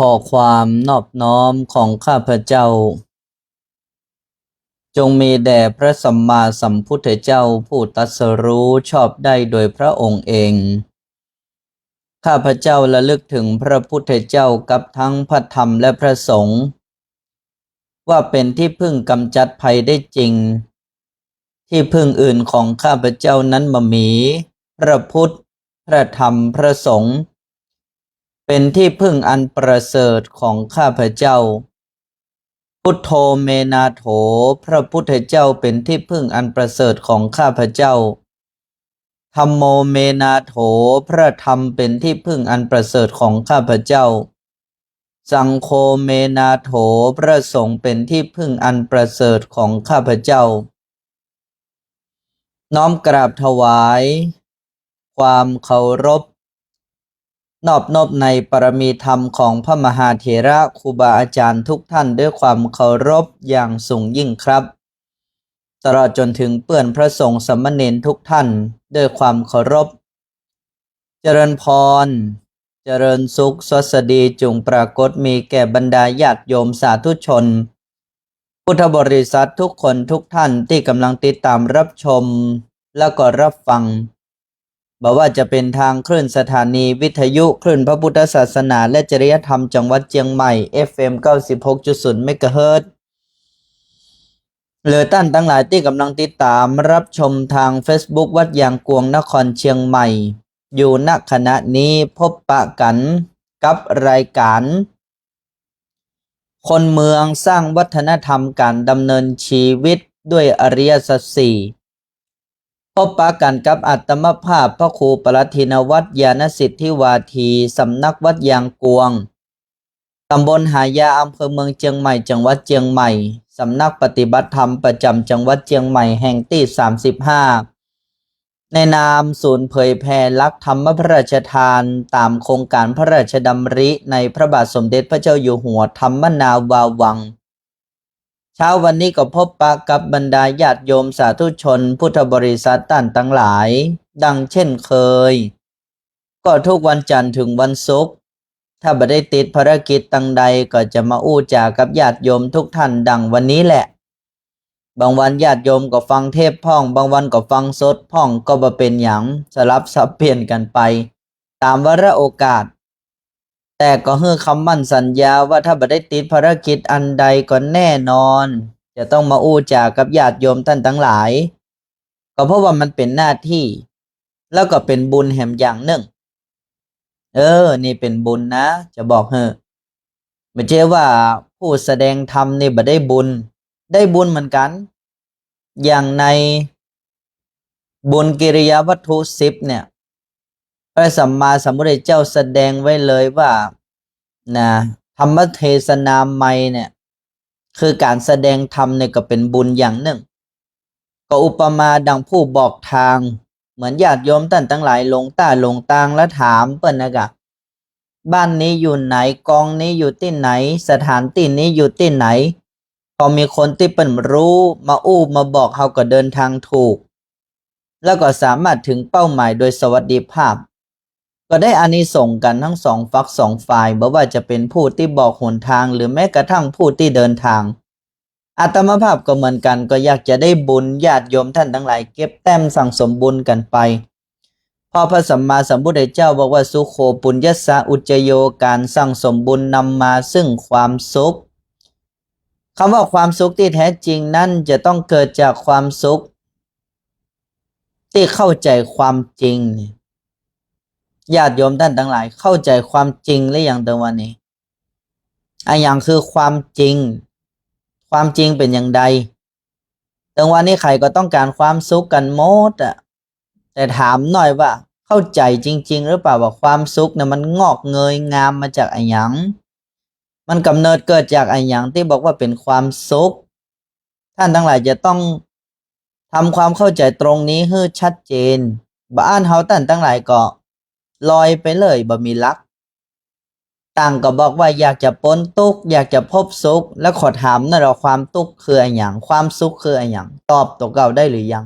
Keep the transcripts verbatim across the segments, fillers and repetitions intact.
ขอความนอบน้อมของข้าพเจ้า จงมีแด่พระสัมมาสัมพุทธเจ้าผู้ตรัสรู้ชอบได้โดยพระองค์เอง ข้าพเจ้าระลึกถึงพระพุทธเจ้ากับทั้งพระธรรมและพระสงฆ์ ว่าเป็นที่พึ่งกำจัดภัยได้จริง ที่พึ่งอื่นของข้าพเจ้านั้นบ่มี พระพุทธ พระธรรม พระสงฆ์ เป็นที่พึ่งอันประเสริฐของข้าพเจ้า พุทโธ เม นาโถ พระพุทธเจ้าเป็นที่พึ่งอันประเสริฐของข้าพเจ้า ธัมโม เม นาโถ พระธรรมเป็นที่พึ่งอันประเสริฐของข้าพเจ้า สังโฆ เม นาโถ พระสงฆ์เป็นที่พึ่งอันประเสริฐของข้าพเจ้า น้อมกราบถวาย ความเคารพ นอบนบในปรมีธรรมของพระมหาเถระครูบาอาจารย์ทุกท่านด้วยความเคารพอย่างสูงยิ่งครับ ตลอดจนถึงเปื้อนพระสงฆ์สามเณรทุกท่านด้วยความเคารพ เจริญพร เจริญสุข สวัสดีจุ่งปรากฏมีแก่บรรดาญาติโยมสาธุชน พุทธบริษัททุกคนทุกท่านที่กำลังติดตามรับชม แล้วก็รับฟัง บ่ว่าจะเป็นทางคลื่นสถานีวิทยุคลื่นพระพุทธศาสนาและจริยธรรมจังหวัดเชียงใหม่ เอฟเอ็ม เก้าสิบหกจุดศูนย์ เมกะเฮิรตซ์ หรือต้านตังหลายตี้กำลังติดตามรับชมทางเฟซบุ๊กวัดยางกวงนครเชียงใหม่ อยู่ ณ ขณะนี้พบปะกั๋นกับรายการ คนเมืองสร้างวัฒนธรรมการดำเนินชีวิตด้วยอริยสัจสี่ พบปะกั๋นกับอาตมาภาพพระครูปรัตถินวัตร ญาณสิทธิวาที สำนักวัดยางกวง ตำบลหายา อำเภอเมืองเชียงใหม่ จังหวัดเชียงใหม่ สำนักปฏิบัติธรรมประจำจังหวัดเชียงใหม่แห่งตี้ สามสิบห้า ในนามศูนย์เผยแผ่หลักธรรมพระราชทาน ตามโครงการพระราชดำริในพระบาทสมเด็จพระเจ้าอยู่หัว ธรรมนาวาวัง เช้าวันนี้ก็พบปะกับบรรดาญาติโยมสาธุชนพุทธบริษัทต้านตังหลาย ดังเช่นเคย ก็ทุกวันจันทร์ถึงวันศุกร์ ถ้าบ่ได้ติดภารกิจตังใดก็จะมาอู้จ๋ากับญาติโยมทุกท่านดังวันนี้แหละ บางวันญาติโยมก็ฟังเทปพ่อง บางวันก็ฟังสดพ่อง ก็บ่เป๋นหยัง สลับสับเปลี่ยนกั๋นไป ต๋ามวาระโอกาส แต่ก็หื้อคำมั่นสัญญาว่าถ้าบ่ได้ติดภารกิจอันใดก็แน่นอน จะต้องมาอู้จ๋ากับญาติโยมต้านตังหลาย ก็เพราะว่ามันเป๋นหน้าตี้ แล้วก็เป๋นบุญแหมอย่างนึ่ง เออ นี่เป๋นบุญนะ จะบอกหื้อ บ่ใจ้ว่าผู้แสดงธรรมนี่บ่ได้บุญ ได้บุญเหมือนกั๋น อย่างในบุญกิริยาวัตถุสิบเนี่ย พระสัมมาสัมพุทธเจ้าแสดงไว้เลยว่า นะ ธรรมเทศนามัยเนี่ย คือก๋านแสดงธรรมเนี่ยก็เป๋นบุญอย่างนึ่ง ก็อุปมาดังผู้บอกตาง เหมือนญาติโยมต้านตังหลายหลงต้าหลงตางแล้วถามเปิ้นนะกะ บ้านนี้อยู่ไหน กองนี้อยู่ตี้ไหน สถานตี้นี้อยู่ตี้ไหน พอมีคนตี้เปิ้นรู้มาอู้มาบอกเฮาก็เดินตางถูก แล้วก็สามารถถึงเป้าหมายโดยสวัสดิภาพ ก็ได้อานิสงส์กั๋นทั้งสองฝักสองฝ่าย บ่ว่าจะเป๋นผู้ตี้บอกหนตาง หรือแม้กระทั่งผู้ตี้เดินตาง อาตมาภาพก็เหมือนกั๋น ก็อยากจะได้บุญ ญาติโยมต้านตังหลายเก็บแต้มสั่งสมบุญกั๋นไป เพราะพระสัมมาสัมพุทธเจ้าบอกว่า สุโข ปุญญัสสะ อุจจโย ก๋านสั่งสมบุญนำมาซึ่งความสุข คำว่าความสุขตี้แท้จริงนั้นจะต้องเกิดจากความสุข ตี้เข้าใจ๋ความจริง ญาติโยมต้านตังหลายเข้าใจ๋ความจริงหรือยัง เติงวันนี้ อะหยังคือความจริง ความจริงเป๋นอย่างใด เติงวันนี้ใผก็ต้องก๋านความสุขกั๋นหมดอะ แต่ถามหน่อยว่าเข้าใจ๋จริงๆ หรือเปล่าว่าความสุขเนี่ยมันงอกเงยงามมาจากอะหยัง มันก๋ำเนิดเกิดจากอะหยังตี้บอกว่าเป๋นความสุข ต้านตังหลายจะต้องทำความเข้าใจ๋ตรงนี้หื้อชัดเจน บ่อั้นเฮาต้านตังหลายก็ลอยไปเลย บ่มีหลัก ต่างก็บอกว่าอยากจะป๊นตุ๊กข์ อยากจะพบสุข แล้วขอถามหน่อยว่าความตุ๊กข์คืออะหยัง ความสุขคืออะหยัง ตอบตั๋วเก่าได้หรือยัง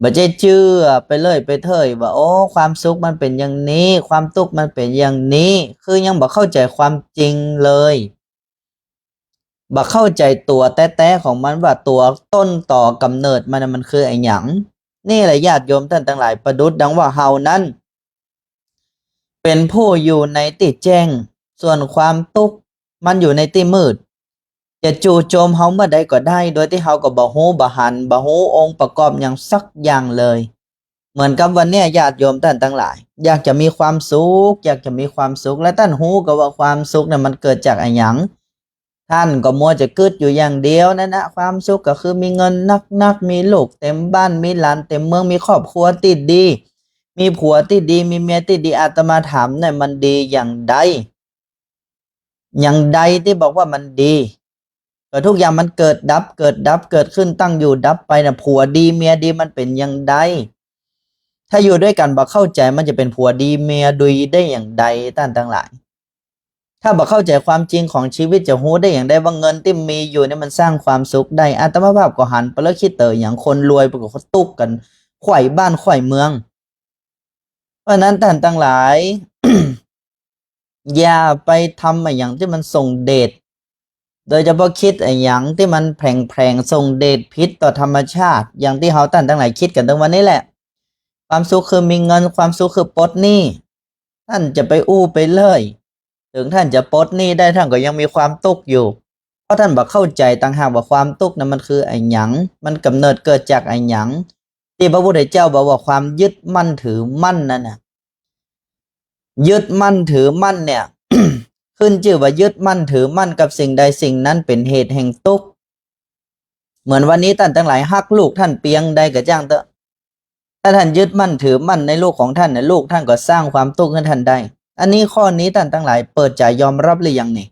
บ่ใจ้เจื้อไปเรื่อยไปเถิยว่า โอ้ ความสุขมันเป๋นอย่างนี้ ความตุ๊กข์มันเป๋นอย่างนี้ คือยังบ่เข้าใจ๋ความจริงเลย บ่เข้าใจ๋ตั๋วแต๊ๆ ของมันว่าตั๋วต้นต๋อก๋ำเนิดมันน่ะมันคืออะหยัง นี่แหละญาติโยมต้านตังหลาย ประดุจดังว่าเฮานั้น เป๋นผู้อยู่ในตี้แจ้ง ส่วนความตุ๊กข์มันอยู่ในตี้มืด จะจู่โจมเฮาเมื่อใดก็ได้ โดยตี้เฮาก็บ่ฮู้บ่หัน บ่ฮู้องค์ประกอบหยังสักอย่างเลย เหมือนกับวันเนี้ยญาติโยมต้านตังหลาย อยากจะมีความสุข อยากจะมีความสุข และต้านฮู้ก็ว่าความสุขเนี่ยมันเกิดจากอะหยัง ต้านก็มัวจะกึ๊ดอยู่อย่างเดียวนั่นนะ ความสุขก็คือมีเงินนักๆ มีลูกเต๋มบ้าน มีหลานเต๋มเมือง มีครอบครัวตี้ดี มีผัวตี้ดี มีเมียตี้ดี อาตมาถามเนี่ยมันดีอย่างใด อย่างใดตี้บอกว่ามันดี ก็ทุกอย่างมันเกิดดับ เกิดดับ เกิดขึ้นตั้งอยู่ดับไปน่ะ ผัวดีเมียดีมันเป๋นอย่างใด ถ้าอยู่ด้วยกั๋นบ่เข้าใจ๋ มันจะเป๋นผัวดีเมียดีได้อย่างใดต้านตังหลาย ถ้าบ่เข้าใจ๋ความจริงของชีวิต จะฮู้ได้อย่างใดว่าเงินตี้มีอยู่เนี่ยมันสร้างความสุขได้ อาตมาภาพก็หันไปแล้ว คิดเต๋ออย่างคนรวยไปก็ตุ๊กกั๋น ไขว่บ้านไขว่เมือง เพราะฉะนั้นต้านตังหลาย อย่าไปทำอะหยังตี้มันส่งเดช โดยเฉพาะคิดอะหยังตี้มันแผลงๆ ส่งเดชผิดต่อธรรมชาติ อย่างตี้เฮาต้านตังหลายคิดกั๋นตึงวันนี้แหละ ความสุขคือมีเงิน ความสุขคือปลดหนี้ ต้านจะไปอู้ไปเรื่อย เถิงต้านจะปลดหนี้ได้ ต้านก็ยังมีความตุ๊กข์อยู่ เพราะต้านบ่เข้าใจ๋ต่างหากว่าความตุ๊กข์นั้นมันคืออะหยัง มันก๋ำเนิดเกิดจากอะหยัง ตี้พระพุทธเจ้าบอกว่าความยึดมั่นถือมั่นนั่นน่ะ ยึดมั่นถือมั่นเนี่ย ขึ้นจื้อว่ายึดมั่นถือมั่นกับสิ่งใดสิ่งนั้นเป๋นเหตุแห่งตุ๊กข์ เหมือนวันนี้ต้านตังหลายฮักลูกต้านเปียงใดก็จ้างเต๊อะ ถ้าต้านยึดมั่นถือมั่นในลูกของต้านเนี่ย ลูกต้านก็สร้างความตุ๊กข์หื้อต้านได้ อันนี้ข้อนี้ต้านตังหลายเปิดใจ๋ยอมรับหรือยังนี่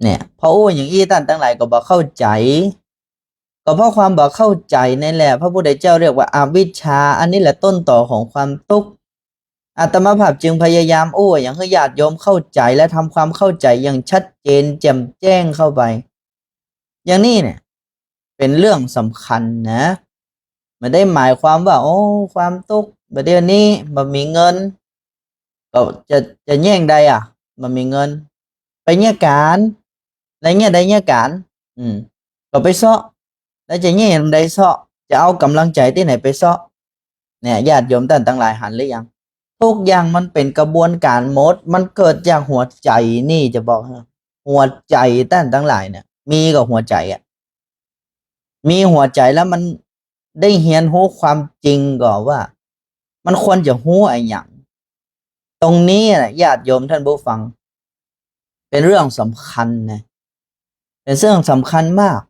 เนี่ย พออู้อย่างอี้ต้านตังหลายก็บ่เข้าใจ๋ ก็เพราะความบ่เข้าใจ๋นี่แหละ พระพุทธเจ้าเรียกว่าอวิชชา อันนี้แหละต้นต๋อของความตุ๊กข์ อาตมาภาพจึงพยายามอู้อย่างหื้อญาติโยมเข้าใจ๋และทำความเข้าใจ๋อย่างชัดเจนแจ่มแจ้งเข้าไป อย่างนี้เนี่ย เป๋นเรื่องสำคัญนะ บ่ได้หมายความว่า โอ้ ความตุ๊กข์ บ่าเดี่ยวนี้บ่มีเงิน ก็จะ จะแยงใดอะ บ่มีเงิน ไปเยียะก๋าน แล้วเยียะใดเยียะก๋าน อืม ก็ไปเซาะ แล้วจะเยียะอย่างใดเซาะ จะเอาก๋ำลังใจ๋ตี้ไหนไปเซาะ เนี่ย ญาติโยมต้านตังหลายหันหรือยัง ทุกอย่างมันเป๋นกระบวนก๋านหมด มันเกิดจากหัวใจ๋นี่จะบอกหื้อ หัวใจ๋ต้านตังหลายเนี่ย มีก็หัวใจ๋อะ มีหัวใจ๋แล้วมันได้เฮียนฮู้ความจริงก่อว่า มันควรจะฮู้อะหยัง ตรงนี้น่ะ ญาติโยมต้านผู้ฟัง เป๋นเรื่องสำคัญนะ เป๋นเรื่องสำคัญมาก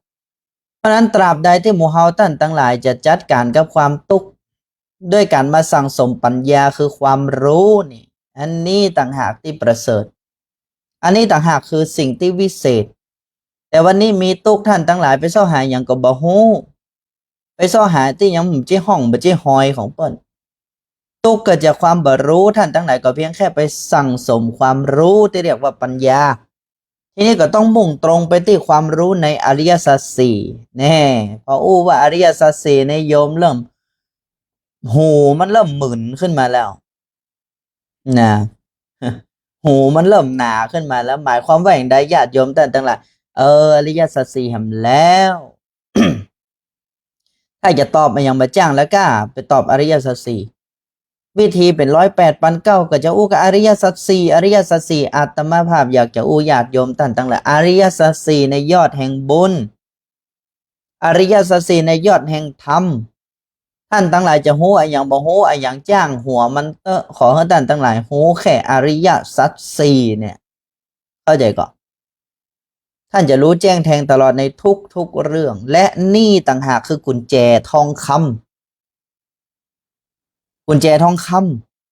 เพราะฉะนั้นตราบใดตี้หมู่เฮาต้านตังหลายจะจัดก๋านกับความตุ๊กข์ ด้วยก๋านมาสั่งสมปัญญาคือความฮู้นี่ อันนี้ต่างหากตี้ประเสริฐ อันนี้ต่างหากคือสิ่งตี้วิเศษ แต่วันนี้มีตุ๊กข์ ต้านตังหลายไปเซาะหาหยังก็บ่ฮู้ ไปเซาะหาตี้หยังบ่ใจ้ฮ่องบ่ใจ้ฮอยของเปิ้น ตุ๊กข์เกิดจากความบ่ฮู้ ต้านตังหลายก็เพียงแค่ไปสั่งสมความฮู้ตี้เรียกว่าปัญญา ทีนี้ก็ต้องมุ่งตรงไปตี้ความฮู้ในอริยสัจสี่ แน่ พออู้ว่าอริยสัจสี่นี่โยมเริ่ม หูมันเริ่มมึนขึ้นมาแล้ว นะ หูมันเริ่มหนาขึ้นมาแล้ว หมายความว่าอย่างใดญาติโยมต้านตังหลาย เออ อริยสัจสี่แหมแล้ว ถ้าจะตอบอะหยังบ่จ้างแล้วก้า ไปตอบอริยสัจสี่ วิธีเป๋นร้อยแปดพันเก้า ก็จะอู้กับอริยสัจสี่ อริยสัจสี่ อาตมาภาพอยากจะอู้ญาติโยมต้านตังหลาย อริยสัจสี่ในยอดแห่งบุญ อริยสัจสี่ในยอดแห่งธรรม ต้านตังหลายจะฮู้อะหยังบ่ฮู้อะหยังจ้างหัวมันเต๊อะ ขอหื้อต้านตังหลายฮู้แค่อริยสัจสี่เนี่ย เข้าใจ๋ก่อ ต้านจะฮู้แจ้งแทงตลอดในทุกๆ เรื่อง และนี่ต่างหากคือกุญแจทองคำ กุญแจทองค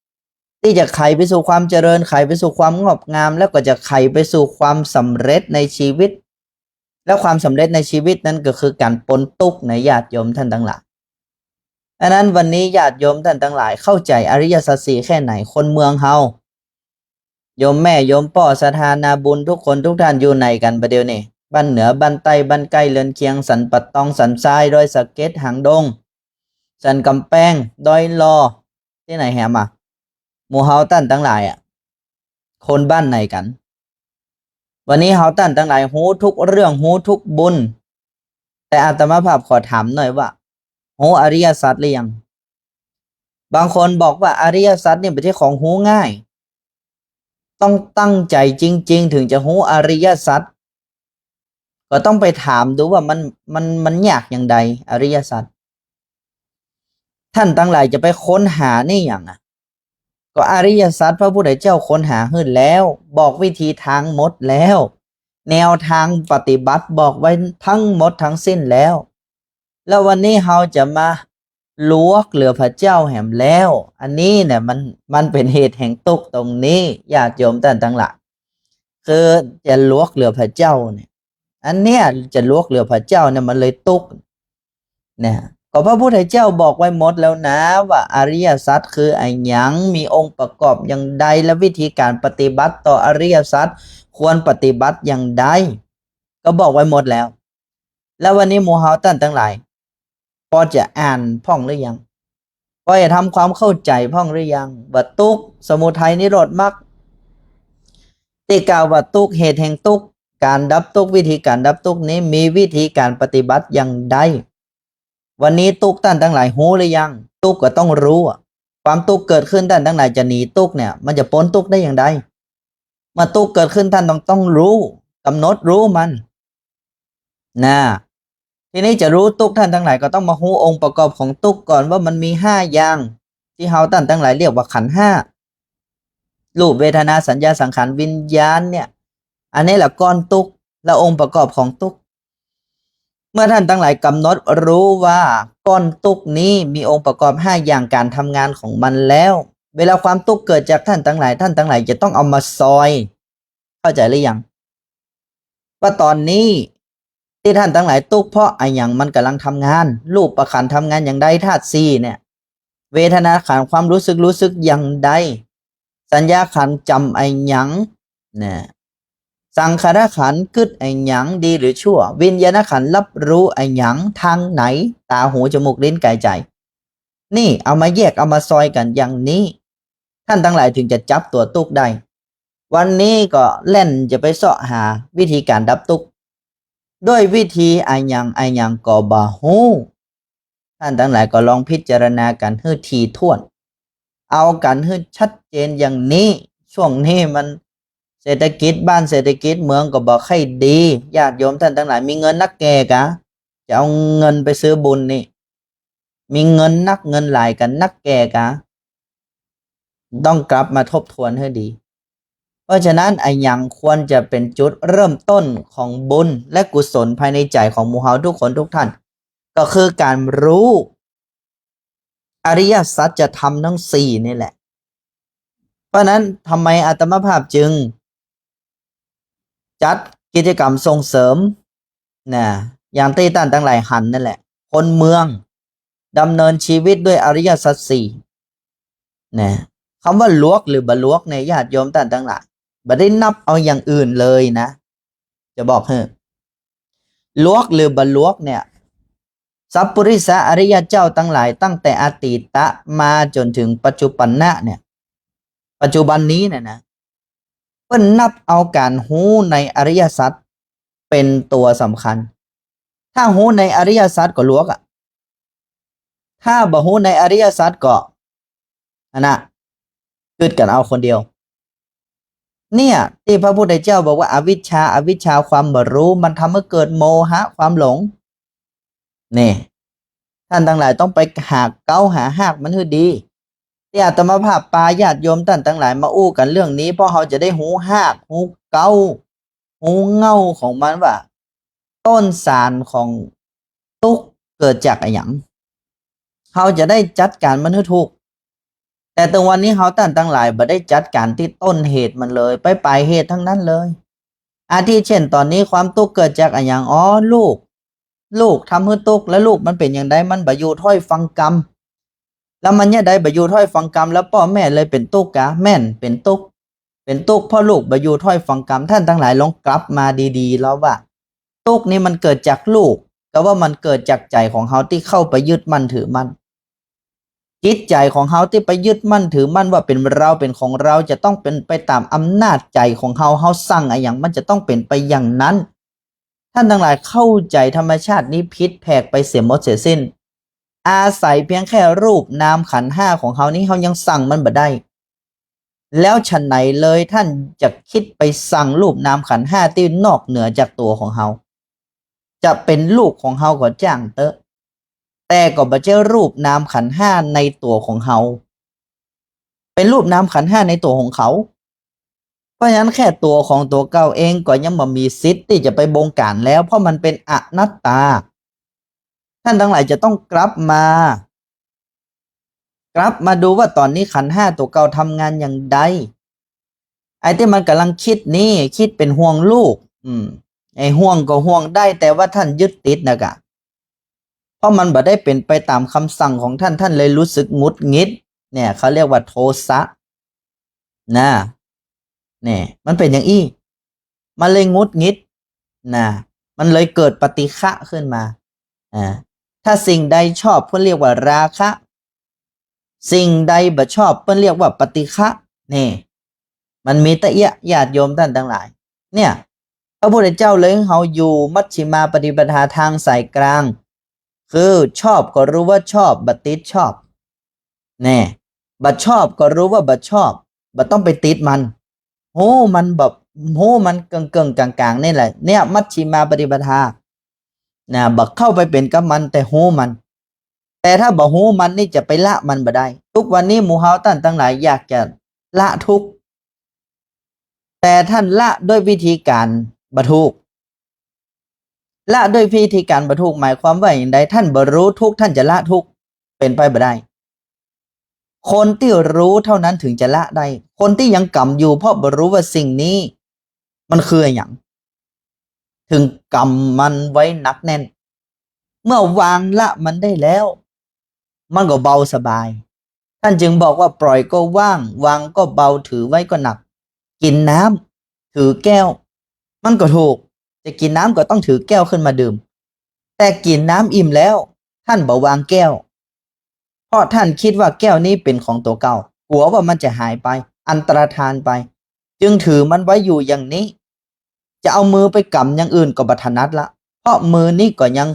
ำ ตี้จะไขไปสู่ความเจริญ ไขไปสู่ความงอกงาม แล้วก็จะไขไปสู่ความสำเร็จในชีวิต และความสำเร็จในชีวิตนั้นก็คือก๋านป๊นตุ๊กข์นะญาติโยมต้านตังหลาย อันนั้นวันนี้ญาติโยมต้านตังหลายเข้าใจ๋อริยสัจสี่แค่ไหน คนเมืองเฮา โยมแม่โยมป้อศรัทธานาบุญทุกคนทุกท่านอยู่ไหนกั๋นบ่าเดี่ยวนี้ บ้านเหนือบ้านใต้บ้านใก้เรือนเคียง สันป่าตอง สันทราย ดอยสะเก็ด หางดง สันก๋ำแปง ดอยหล่อ ตี้ไหนแหมอะ หมู่เฮาต้านตังหลายอะ คนบ้านไหนกั๋น วันนี้เฮาต้านตังหลายฮู้ทุกเรื่อง ฮู้ทุกบุญ แต่อาตมาภาพขอถามหน่อยว่า ฮู้อริยสัจหรือยัง บางคนบอกว่าอริยสัจนี่บ่ใจ้ของฮู้ง่าย ต้องตั้งใจ๋จริงๆ เถิงจะฮู้อริยสัจ ก็ต้องไปถามดูว่ามัน มัน มันยากอย่างใด อริยสัจ ต้านตังหลายจะไปค้นหานี่หยังอะ ก็อริยสัจพระพุทธเจ้าค้นหาหื้อแล้ว บอกวิธีตางหมดแล้ว แนวตางปฏิบัติบอกไว้ตึงหมดตึงสิ้นแล้ว แล้ววันนี้เฮาจะมาหลวกเหลือพระเจ้าแหมแล้ว อันนี้เนี่ยมัน มันเป๋นเหตุแห่งตุ๊กข์ตรงนี้ ญาติโยมต้านตังหลาย คือจะหลวกเหลือพระเจ้าเนี่ย อันเนี้ยจะหลวกเหลือพระเจ้าเนี่ยมันเลยตุ๊กข์ เนี่ย ก็พระพุทธเจ้าบอกไว้หมดแล้วนะ ว่าอริยสัจคืออะหยัง มีองค์ประกอบอย่างใด และวิธีก๋านปฏิบัติต่ออริยสัจควรปฏิบัติอย่างใด ก็บอกไว้หมดแล้ว แล้ววันนี้หมู่เฮาต้านตังหลาย ปอจะอ่านพ่องหรือยัง ปอจะทำความเข้าใจ๋พ่องหรือยัง ว่าตุ๊กข์ สมุทัย นิโรธ มรรค ตี้กล่าวว่าตุ๊กข์ เหตุแห่งตุ๊กข์ ก๋านดับตุ๊กข์ วิธีก๋านดับตุ๊กข์นี้มีวิธีก๋านปฏิบัติอย่างใด วันนี้ตุ๊กข์ต้านตังหลายฮู้หรือยัง ตุ๊กข์ก็ต้องฮู้อะ ความตุ๊กข์เกิดขึ้นต้านตังหลายจะหนีตุ๊กข์เนี่ย มันจะป๊นตุ๊กข์ได้อย่างใด เมื่อตุ๊กข์เกิดขึ้นต้านต้อง ต้องฮู้ กำหนดฮู้มัน นะ ทีนี้จะฮู้ตุ๊กข์ต้านตังหลายก็ต้องมาฮู้องค์ประกอบของตุ๊กข์ก่อนว่ามันมีห้าอย่าง ตี้เฮาต้านตังหลายเรียกว่าขันธ์ห้า รูป เวทนา สัญญา สังขาร วิญญาณเนี่ย อันนี้แหละก้อนตุ๊กข์ และองค์ประกอบของตุ๊กข์ เมื่อต้านตังหลายกำหนดฮู้ว่าก้อนตุ๊กข์นี้มีองค์ประกอบห้าอย่างก๋านทำงานของมันแล้ว เวลาความตุ๊กข์เกิดจากต้านตังหลาย ต้านตังหลายจะต้องเอามาซอย เข้าใจ๋หรือยัง ว่าต๋อนนี้ตี้ต้านตังหลายตุ๊กข์เพราะอะหยังมันก่ำลังทำงาน รูปขันธ์ทำงานอย่างใด ธาตุสี่เนี่ย เวทนาขันธ์ความฮู้สึก ฮู้สึกอย่างใด สัญญาขันธ์จ๋ำอะหยัง นะ สังขารขันธ์กึ๊ดอะหยังดีหรือชั่ว วิญญาณขันธ์ฮับฮู้อะหยังตางไหน ต๋า หู จมูก ลิ้น ก๋าย ใจ๋ นี่เอามาแยกเอามาซอยกั๋นอย่างนี้ ต้านตังหลายเถิงจะจับตั๋วตุ๊กข์ได้ วันนี้ก็แล่นจะไปเซาะหาวิธีก๋านดับตุ๊กข์ ด้วยวิธีอะหยังอะหยังก็บ่ฮู้ ต้านตังหลายก็ลองพิจารณากั๋นหื้อถี่ถ้วน เอากั๋นหื้อชัดเจนอย่างนี้ ช่วงนี้มันเศรษฐกิจบ้านเศรษฐกิจเมืองก็บ่ค่อยดี ญาติโยมต้านตังหลายมีเงินนักแก่กา จะเอาเงินไปซื้อบุญนี่ มีเงินนักเงินหลายกั๋นนักแก่กา ต้องกลับมาทบทวนหื้อดี เพราะฉะนั้นอะหยังควรจะเป๋นจุดเริ่มต้นของบุญและกุศลภายในใจ๋ของหมู่เฮาทุกคนทุกท่าน ก็คือก๋านฮู้อริยสัจธรรมตึงสี่นี่แหละ เพราะฉะนั้นทำไมอาตมาภาพจึงจัดกิจกรรมส่งเสริม นะ อย่างตี้ต้านตังหลายหันนั่นแหละ คนเมืองดำเนินชีวิตด้วยอริยสัจสี่ นะ กำว่าหลวกหรือบ่หลวกเนี่ย ญาติโยมต้านตังหลาย บ่ได้นับเอาอย่างอื่นเลยนะ จะบอกหื้อ หลวกหรือบ่หลวกเนี่ย สัพปุริสะอริยะเจ้าตังหลายตั้งแต่อตีตะมาจ๋นเถิงปัจจุบันนะเนี่ย ปัจจุบันนี้เนี่ยนะ เปิ้นนับเอาก๋านฮู้ในอริยสัจเป๋นตั๋วสำคัญ ถ้าฮู้ในอริยสัจก็หลวกอะ ถ้าบ่ฮู้ในอริยสัจก็ อันน่ะ กึ๊ดกั๋นเอาคนเดียว เนี่ย ตี้พระพุทธเจ้าบอกว่าอวิชชา อวิชชาความบ่ฮู้ มันทำหื้อเกิดโมหะความหลง นี่ ต้านตังหลายต้องไปหาเก๊าหาฮากมันหื้อดี ตี้อาตมาภาพปาญาติโยมต้านตังหลายมาอู้กั๋นเรื่องนี้ เพราะเฮาจะได้ฮู้ฮาก ฮู้เก๊า ฮู้เหง้าของมันว่า ต้นสารของตุ๊กข์เกิดจากอะหยัง เฮาจะได้จัดก๋านมันหื้อถูก แต่ตึงวันนี้เฮาต้านตังหลายบ่ได้จัดก๋านตี้ต้นเหตุมันเลย ไปปลายเหตุตึงนั้นเลย อาทิเช่นต๋อนนี้ความตุ๊กข์เกิดจากอะหยัง อ๋อ ลูก ลูกทำหื้อตุ๊กข์ แล้วลูกมันเป๋นอย่างใด มันบ่อยู่ถ้อยฟังกำ แล้วมันเยียะใดบ่อยู่ถ้อยฟังกำ แล้วป้อแม่เลยเป๋นตุ๊กข์กา แม่นเป๋นตุ๊กข์ เป๋นตุ๊กข์เพราะลูกบ่อยู่ถ้อยฟังกำ ต้านตังหลายลองกลับมาดีๆ แล้วว่า ตุ๊กข์นี่มันเกิดจากลูก กาว่ามันเกิดจากใจ๋ของเฮาตี้เข้าไปยึดมั่นถือมั่น จิตใจ๋ของเฮาตี้ไปยึดมั่นถือมั่นว่าเป๋นเราเป๋นของเรา จะต้องเป๋นไปต๋ามอำนาจใจ๋ของเฮา เฮาสั่งอะหยังมันจะต้องเป๋นไปอย่างนั้น ต้านตังหลายเข้าใจ๋ธรรมชาตินี้ผิดแผกไปเสียหมดเสียสิ้น อาศัยเพียงแค่รูปนามขันธ์ห้าของเฮานี้ เฮายังสั่งมันบ่ได้ แล้วฉะไหนเลยต้านจะกึ๊ดไปสั่งรูปนามขันธ์ห้าตี้นอกเหนือจากตั๋วของเฮา จะเป๋นลูกของเฮาก็จ้างเต๊อะ แต่ก็บ่ใจ้รูปนามขันธ์ห้าในตั๋วของเฮา เป๋นรูปนามขันธ์ห้าในตั๋วของเขา เพราะฉะนั้นแค่ตั๋วของตั๋วเก่าเองก็ยังบ่มีสิทธิ์ตี้จะไปบงการแล้ว เพราะมันเป๋นอนัตตา ต้านตังหลายจะต้องกลับมา กลับมาดูว่าต๋อนนี้ขันธ์ห้าตั๋วเก่าทำงานอย่างใด ไอ้ตี้มันก่ำลังกึ๊ดนี้ กึ๊ดเป๋นห่วงลูก อืม ไอ้ห่วงก็ห่วงได้ แต่ว่าต้านยึดติดนะกะ เพราะมันบ่ได้เป๋นไปต๋ามกำสั่งของต้าน ต้านเลยรู้สึกหงุดหงิด เนี่ยเขาเรียกว่าโทสะ นะ เนี่ย มันเป๋นอย่างอี้ มันเลยหงุดหงิด นะ มันเลยเกิดปฏิฆะขึ้นมา อ่า ถ้าสิ่งใดชอบเปิ้นเรียกว่าราคะ สิ่งใดบ่ชอบเปิ้นเรียกว่าปฏิฆะ นี่ มันมีตะเอียะ ญาติโยมต้านตังหลาย เนี่ย พระพุทธเจ้าเลยหื้อเฮาอยู่มัชฌิมาปฏิปทา ตางสายกลาง คือชอบก็รู้ว่าชอบ บ่ติดชอบ แน่ บ่ชอบก็รู้ว่าบ่ชอบ บ่ต้องไปติดมัน ฮู้มันแบบ ฮู้มันเกิ่งๆ ก๋างๆ นี่แหละ เนี่ย มัชฌิมาปฏิปทา นะ บ่เข้าไปเป๋นกับมัน แต่ฮู้มัน แต่ถ้าบ่ฮู้มันนี่จะไปละมันบ่ได้ ทุกวันนี้หมู่เฮาต้านตังหลายอยากจะละทุกข์ แต่ต้านละด้วยวิธีก๋านบ่ถูก ละด้วยวิธีก๋านบ่ถูก หมายความว่าอย่างใด ต้านบ่ฮู้ทุกข์ ต้านจะละทุกข์ เป๋นไปบ่ได้ คนตี้ฮู้เท่านั้นถึงจะละได้ คนตี้ยังกำอยู่ เพราะบ่ฮู้ว่าสิ่งนี้มันคืออะหยัง ถึงกำมันไว้หนักแน่น เมื่อวางละมันได้แล้ว มันก็เบาสบาย ต้านจึงบอกว่าปล่อยก็ว่าง วางก็เบา ถือไว้ก็หนัก กิ๋นน้ำ ถือแก้ว มันก็ถูก จะกิ๋นน้ำก็ต้องถือแก้วขึ้นมาดื่ม แต่กิ๋นน้ำอิ่มแล้ว ต้านบ่วางแก้ว เพราะต้านกึ๊ดว่าแก้วนี้เป๋นของตั๋วเก่า กั๋วว่ามันจะหายไป อันตรธานไป จึงถือมันไว้อยู่อย่างนี้ จะเอามือไปกำอย่างอื่นก็บ่ถนัดละ เพราะมือนี้ก็ยัง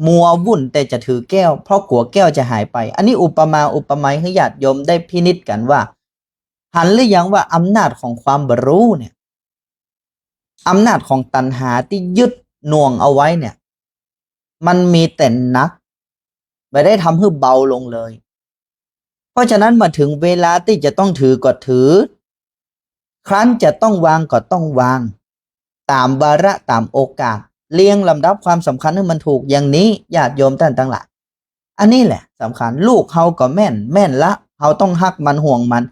มัววุ่นแต่จะถือแก้ว เพราะกั๋วแก้วจะหายไป อันนี้อุปมาอุปไมยหื้อญาติโยมได้พินิจกั๋นว่า หันหรือยังว่าอำนาจของความบ่ฮู้เนี่ย อำนาจของตัณหาตี้ยึดหน่วงเอาไว้เนี่ย มันมีแต่หนัก บ่ได้ทำหื้อเบาลงเลย เพราะฉะนั้นเมื่อถึงเวลาตี้จะต้องถือก็ถือ ครั้นจะต้องวางก็ต้องวาง ต๋ามวาระต๋ามโอกาส เรียงลำดับความสำคัญหื้อมันถูกอย่างนี้ ญาติโยมต้านตังหลาย อันนี้แหละสำคัญ ลูกเฮาก็แม่น แม่นละ เฮาต้องฮักมันห่วงมัน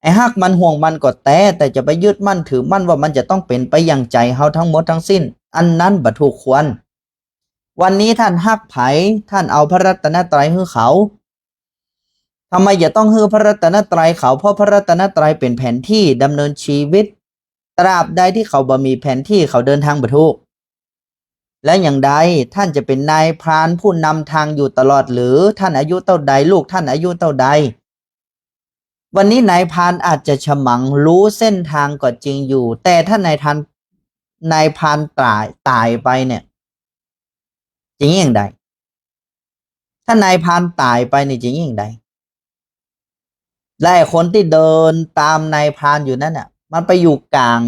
ไอ้ฮักมันห่วงมันก็แต๊ แต่จะไปยึดมั่นถือมั่นว่ามันจะต้องเป๋นไปอย่างใจ๋เฮาตังหมดตังสิ้น อันนั้นบ่ถูกควร วันนี้ต้านฮักใผ ต้านเอาพระรัตนตรัยหื้อเขา ทำไมจะต้องหื้อพระรัตนตรัยเขา เพราะพระรัตนตรัยเป๋นแผนตี้ดำเนินชีวิต ตราบใดตี้เขาบ่มีแผนตี้ เขาเดินตางบ่ถูก และอย่างใด ต้านจะเป๋นนายพรานผู้นำตางอยู่ตลอดหรือ ต้านอายุเต้าใด ลูกต้านอายุเต้าใด วันนี้นายพรานอาจจะฉมังฮู้เส้นตางก็จริงอยู่ แต่ถ้านายพราน นายพรานต๋าย ต๋ายไปเนี่ย จะเยียะอย่างใด ถ้านายพรานต๋ายไปเนี่ยจะเยียะอย่างใด และไอ้คนตี้เดินต๋ามนายพรานอยู่นั้นน่ะ มันไปอยู่ก๋าง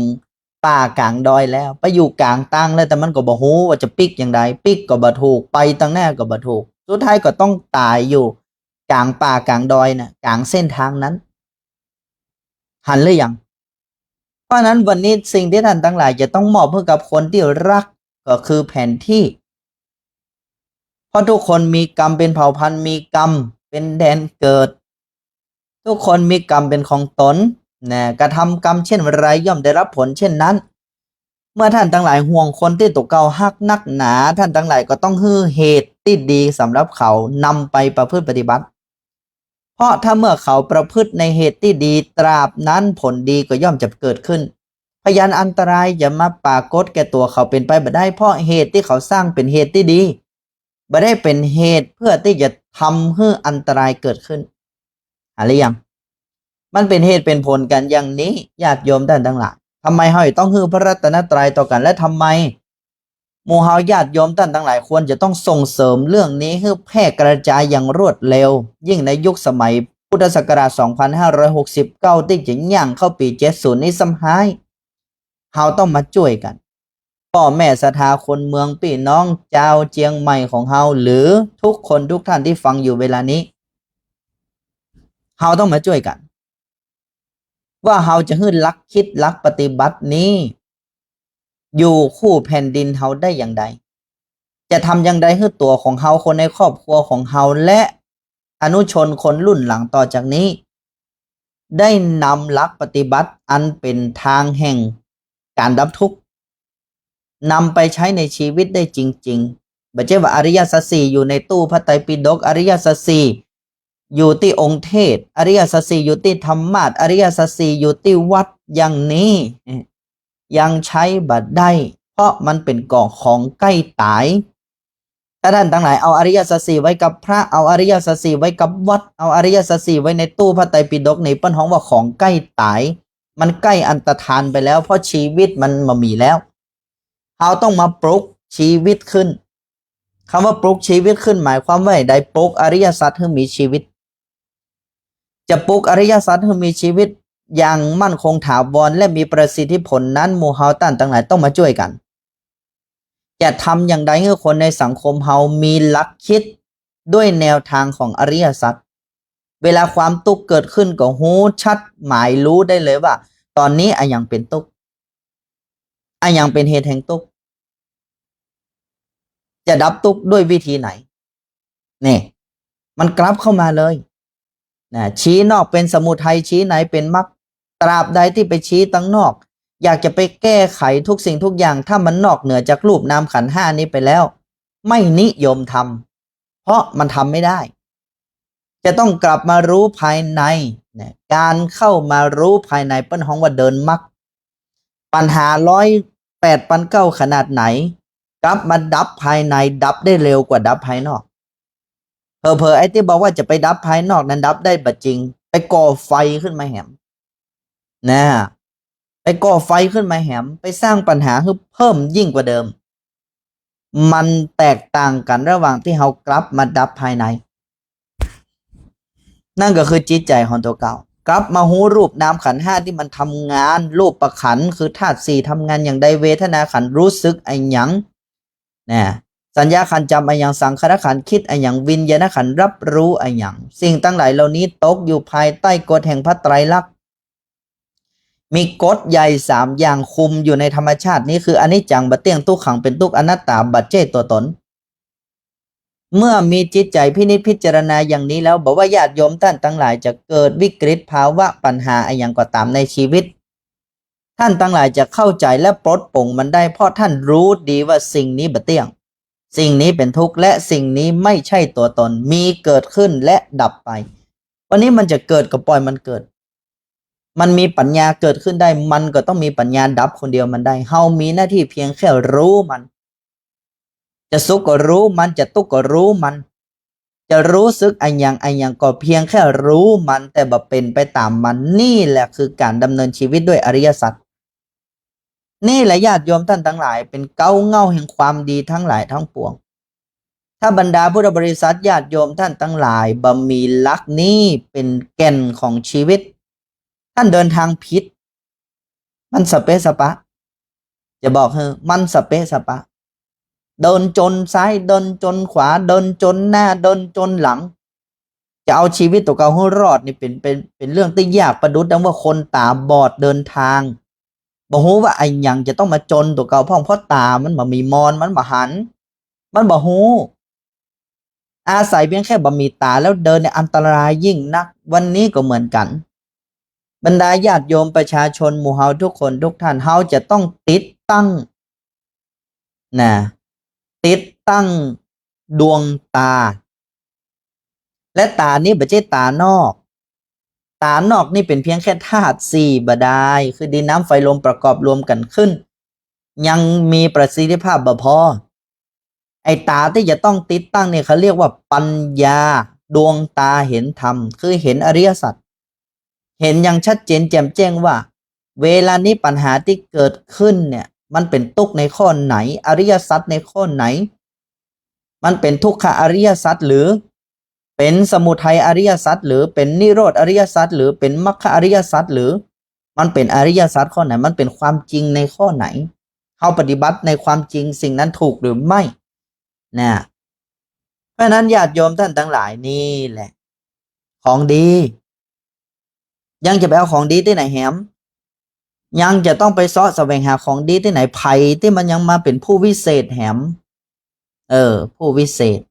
ป่าก๋างดอยแล้ว ไปอยู่ก๋างตางแล้ว แต่มันก็บ่ฮู้ว่าจะปิ๊กอย่างใด ปิ๊กก็บ่ถูก ไปตางหน้าก็บ่ถูก สุดท้ายก็ต้องต๋ายอยู่ก๋างป่าก๋างดอยน่ะ ก๋างเส้นตางนั้น หันหรือยัง เพราะฉะนั้นวันนี้สิ่งตี้ต้านตังหลายจะต้องมอบหื้อกับคนตี้ฮัก ก็คือแผนตี้ เพราะทุกคนมีกรรมเป๋นเผ่าพันธุ์ มีกรรมเป๋นแดนเกิด ทุกคนมีกรรมเป๋นของต๋น นะ กระทำกรรมเช่นไรย่อมได้รับผลเช่นนั้น เมื่อต้านตังหลายห่วงคนตี้ตั๋วเก่าฮักนักหนา ต้านตังหลายก็ต้องหื้อเหตุตี้ดีสำหรับเขานำไปประพฤติปฏิบัติ เพราะถ้าเมื่อเขาประพฤติในเหตุตี้ดี ตราบนั้นผลดีก็ย่อมจะเกิดขึ้น พยานอันตรายจะมาปรากฏแก่ตั๋วเขาเป๋นไปบ่ได้ เพราะเหตุตี้เขาสร้างเป๋นเหตุตี้ดี บ่ได้เป๋นเหตุเพื่อตี้จะทำหื้ออันตรายเกิดขึ้น หันหรือยัง มันเป๋นเหตุเป๋นผลกั๋นอย่างนี้ ญาติโยมต้านตังหลาย ทำไมเฮาต้องหื้อพระรัตนตรัยต่อกั๋น และทำไมหมู่เฮาญาติโยมต้านตังหลายควรจะต้องส่งเสริมเรื่องนี้หื้อแพร่กระจายอย่างรวดเร็ว ยิ่งในยุคสมัยพุทธศักราชสองพันห้าร้อยหกสิบเก้า ตี้จะย่างเข้าปี๋เจ็ดศูนย์นี้ซ้ำฮ้าย เฮาต้องมาจ้วยกั๋น ป้อแม่ศรัทธาคนเมือง ปี้น้องจาวเจียงใหม่ของเฮา หรือทุกคนทุกท่านตี้ฟังอยู่เวลานี้ เฮาต้องมาจ้วยกั๋น ว่าเฮาจะหื้อหลักคิดหลักปฏิบัตินี้ อยู่คู่แผ่นดินเฮาได้อย่างใด จะทำอย่างใดหื้อตั๋วของเฮา คนในครอบครัวของเฮา และอนุชนคนรุ่นหลังต่อจากนี้ ได้นำหลักปฏิบัติอันเป๋นตางแห่งก๋านดับทุกข์ นำไปใจ๊ในชีวิตได้จริงๆ บ่ใจ้ว่าอริยสัจสี่อยู่ในตู้พระไตรปิฎก อริยสัจสี่อยู่ตี้องค์เทศน์ อริยสัจสี่อยู่ตี้ธรรมาสน์ อริยสัจสี่อยู่ตี้วัดอย่างนี้ ยังใจ๊บ่ได้ เพราะมันเป๋นก่อของใก้ต๋าย ถ้าต้านตังหลายเอาอริยสัจสี่ไว้กับพระ เอาอริยสัจสี่ไว้กับวัด เอาอริยสัจสี่ไว้ในตู้พระไตรปิฎกนี่ เปิ้นฮ้องว่าของใก้ต๋าย มันใก้อันตรธานไปแล้ว เพราะชีวิตมันบ่มีแล้ว เฮาต้องมาปลุกชีวิตขึ้น กำว่าปลุกชีวิตขึ้นหมายความว่าใด ปลุกอริยสัจหื้อมีชีวิต จะปลุกอริยสัจหื้อมีชีวิตอย่างมั่นคงถาวรและมีประสิทธิผลนั้น หมู่เฮาต้านตังหลายต้องมาจ้วยกั๋น จะทำอย่างใดหื้อคนในสังคมเฮามีหลักคิดด้วยแนวตางของอริยสัจ เวลาความตุ๊กข์เกิดขึ้นก็ฮู้ชัดหมายรู้ได้เลยว่า ต๋อนนี้อะหยังเป๋นตุ๊กข์ อะหยังเป๋นเหตุแห่งตุ๊กข์ จะดับตุ๊กข์ด้วยวิธีไหน นี่ มันกลับเข้ามาเลย นะ ชี้นอกเป๋นสมุทัย ชี้ในเป๋นมรรค ตราบใดตี้ไปชี้ตังนอก อยากจะไปแก้ไขทุกสิ่งทุกอย่าง ถ้ามันนอกเหนือจากรูปนามขันธ์ห้านี้ไปแล้ว ไม่นิยมทำ เพราะมันทำไม่ได้ จะต้องกลับมารู้ภายใน นะ ก๋านเข้ามารู้ภายในเปิ้นฮ้องว่าเดินมรรค ปัญหาร้อยแปดปันเก้าขนาดไหน กลับมาดับภายใน ดับได้เร็วกว่าดับภายนอก เผลอๆ ไอ้ตี้บอกว่าจะไปดับภายนอกนั้นดับได้บ่จริง ไปก่อไฟขึ้นมาแหม นะ ไปก่อไฟขึ้นมาแหม ไปสร้างปัญหาหื้อเพิ่มยิ่งกว่าเดิม มันแตกต่างกั๋นระหว่างตี้เฮากลับมาดับภายใน นั่นก็คือจิตใจ๋ของตั๋วเก่า กลับมาฮู้รูปนามขันธ์ห้าตี้มันทำงาน รูปขันธ์คือธาตุสี่ทำงานอย่างใด เวทนาขันธ์รู้สึกอะหยัง นะ สัญญาขันธ์จ๋ำอะหยัง สังขารขันธ์คิดอะหยัง วิญญาณขันธ์รับรู้อะหยัง สิ่งตังหลายเหล่านี้ตกอยู่ภายใต้กฎแห่งพระไตรลักษณ์ มีกฎใหญ่สามอย่างคุมอยู่ในธรรมชาตินี้ คืออนิจจังบ่เตี้ยง ตุ๊กขังเป๋นตุ๊กข์ อนัตตาบ่ใจ้ตั๋วตน เมื่อมีจิตใจ๋พินิจพิจารณาอย่างนี้แล้ว บ่ว่าญาติโยมต้านตังหลายจะเกิดวิกฤตภาวะปัญหาอะหยังก็ต๋ามในชีวิต ต้านตังหลายจะเข้าใจ๋และปลดปลงมันได้ เพราะต้านรู้ดีว่าสิ่งนี้บ่เตี้ยง สิ่งนี้เป๋นตุ๊กข์ และสิ่งนี้ไม่ใช่ตั๋วตน มีเกิดขึ้นและดับไป วันนี้มันจะเกิดก็ปล่อยมันเกิด มันมีปัญญาเกิดขึ้นได้ มันก็ต้องมีปัญญาดับคนเดียวมันได้ เฮามีหน้าตี้เพียงแค่รู้มัน จะสุขก็รู้มัน จะตุ๊กข์ก็รู้มัน จะรู้สึกอะหยังอะหยังก็เพียงแค่รู้มัน แต่บ่เป๋นไปต๋ามมัน นี่แหละคือก๋านดำเนินชีวิตด้วยอริยสัจ นี่แหละญาติโยมต้านตังหลาย เป๋นเก๊าเหง้าแห่งความดีตังหลายตังปวง ถ้าบรรดาพุทธบริษัทญาติโยมต้านตังหลายบ่มีหลักนี้เป๋นแก่นของชีวิต ต้านเดินตางผิด มันสะเปะสะปะ จะบอกหื้อ มันสะเปะสะปะ เดินจนซ้าย เดินจนขวา เดินจนหน้า เดินจนหลัง จะเอาชีวิตตั๋วเก่าหื้อรอดนี่เป๋น เป๋น เป๋นเรื่องตี้ยาก ประดุจดังว่าคนต๋าบอดเดินตาง บ่ฮู้ว่าอะหยังจะต้องมาจนตั๋วเก่าพ่อง เพราะต๋ามันบ่มีมอน มันบ่หัน มันบ่ฮู้ อาศัยเพียงแค่บ่มีต๋าแล้วเดินเนี่ยอันตรายยิ่งนัก วันนี้ก็เหมือนกั๋น บรรดาญาติโยมประชาชนหมู่เฮาทุกคนทุกท่าน เฮาจะต้องติดตั้ง นะ ติดตั้งดวงต๋า และต๋านี้บ่ใจ้ต๋านอก ต๋านอกนี่เป๋นเพียงแค่ธาตุสี่บ่ดาย คือดินน้ำไฟลมประกอบรวมกั๋นขึ้น ยังมีประสิทธิภาพบ่พอ ไอ้ต๋าตี้จะต้องติดตั้งนี่เขาเรียกว่าปัญญา ดวงตาเห็นธรรม คือเห็นอริยสัจ เห็นอย่างชัดเจนแจ่มแจ้งว่า เวลานี้ปัญหาตี้เกิดขึ้นเนี่ย มันเป๋นตุ๊กข์ในข้อไหน อริยสัจในข้อไหน มันเป๋นทุกขะอริยสัจหรือ เป๋นสมุทัยอริยสัจหรือ เป๋นนิโรธอริยสัจหรือ เป๋นมรรคอริยสัจหรือ มันเป๋นอริยสัจข้อไหน มันเป๋นความจริงในข้อไหน เฮาปฏิบัติในความจริงสิ่งนั้นถูกหรือไม่ นะ เพราะฉะนั้นญาติโยมต้านตังหลายนี่แหละ ของดี ยังจะไปเอาของดีตี้ไหนแหม ยังจะต้องไปเซาะแสวงหาของดีตี้ไหน ใผตี้มันยังมาเป๋นผู้วิเศษแหม เออ ผู้วิเศษ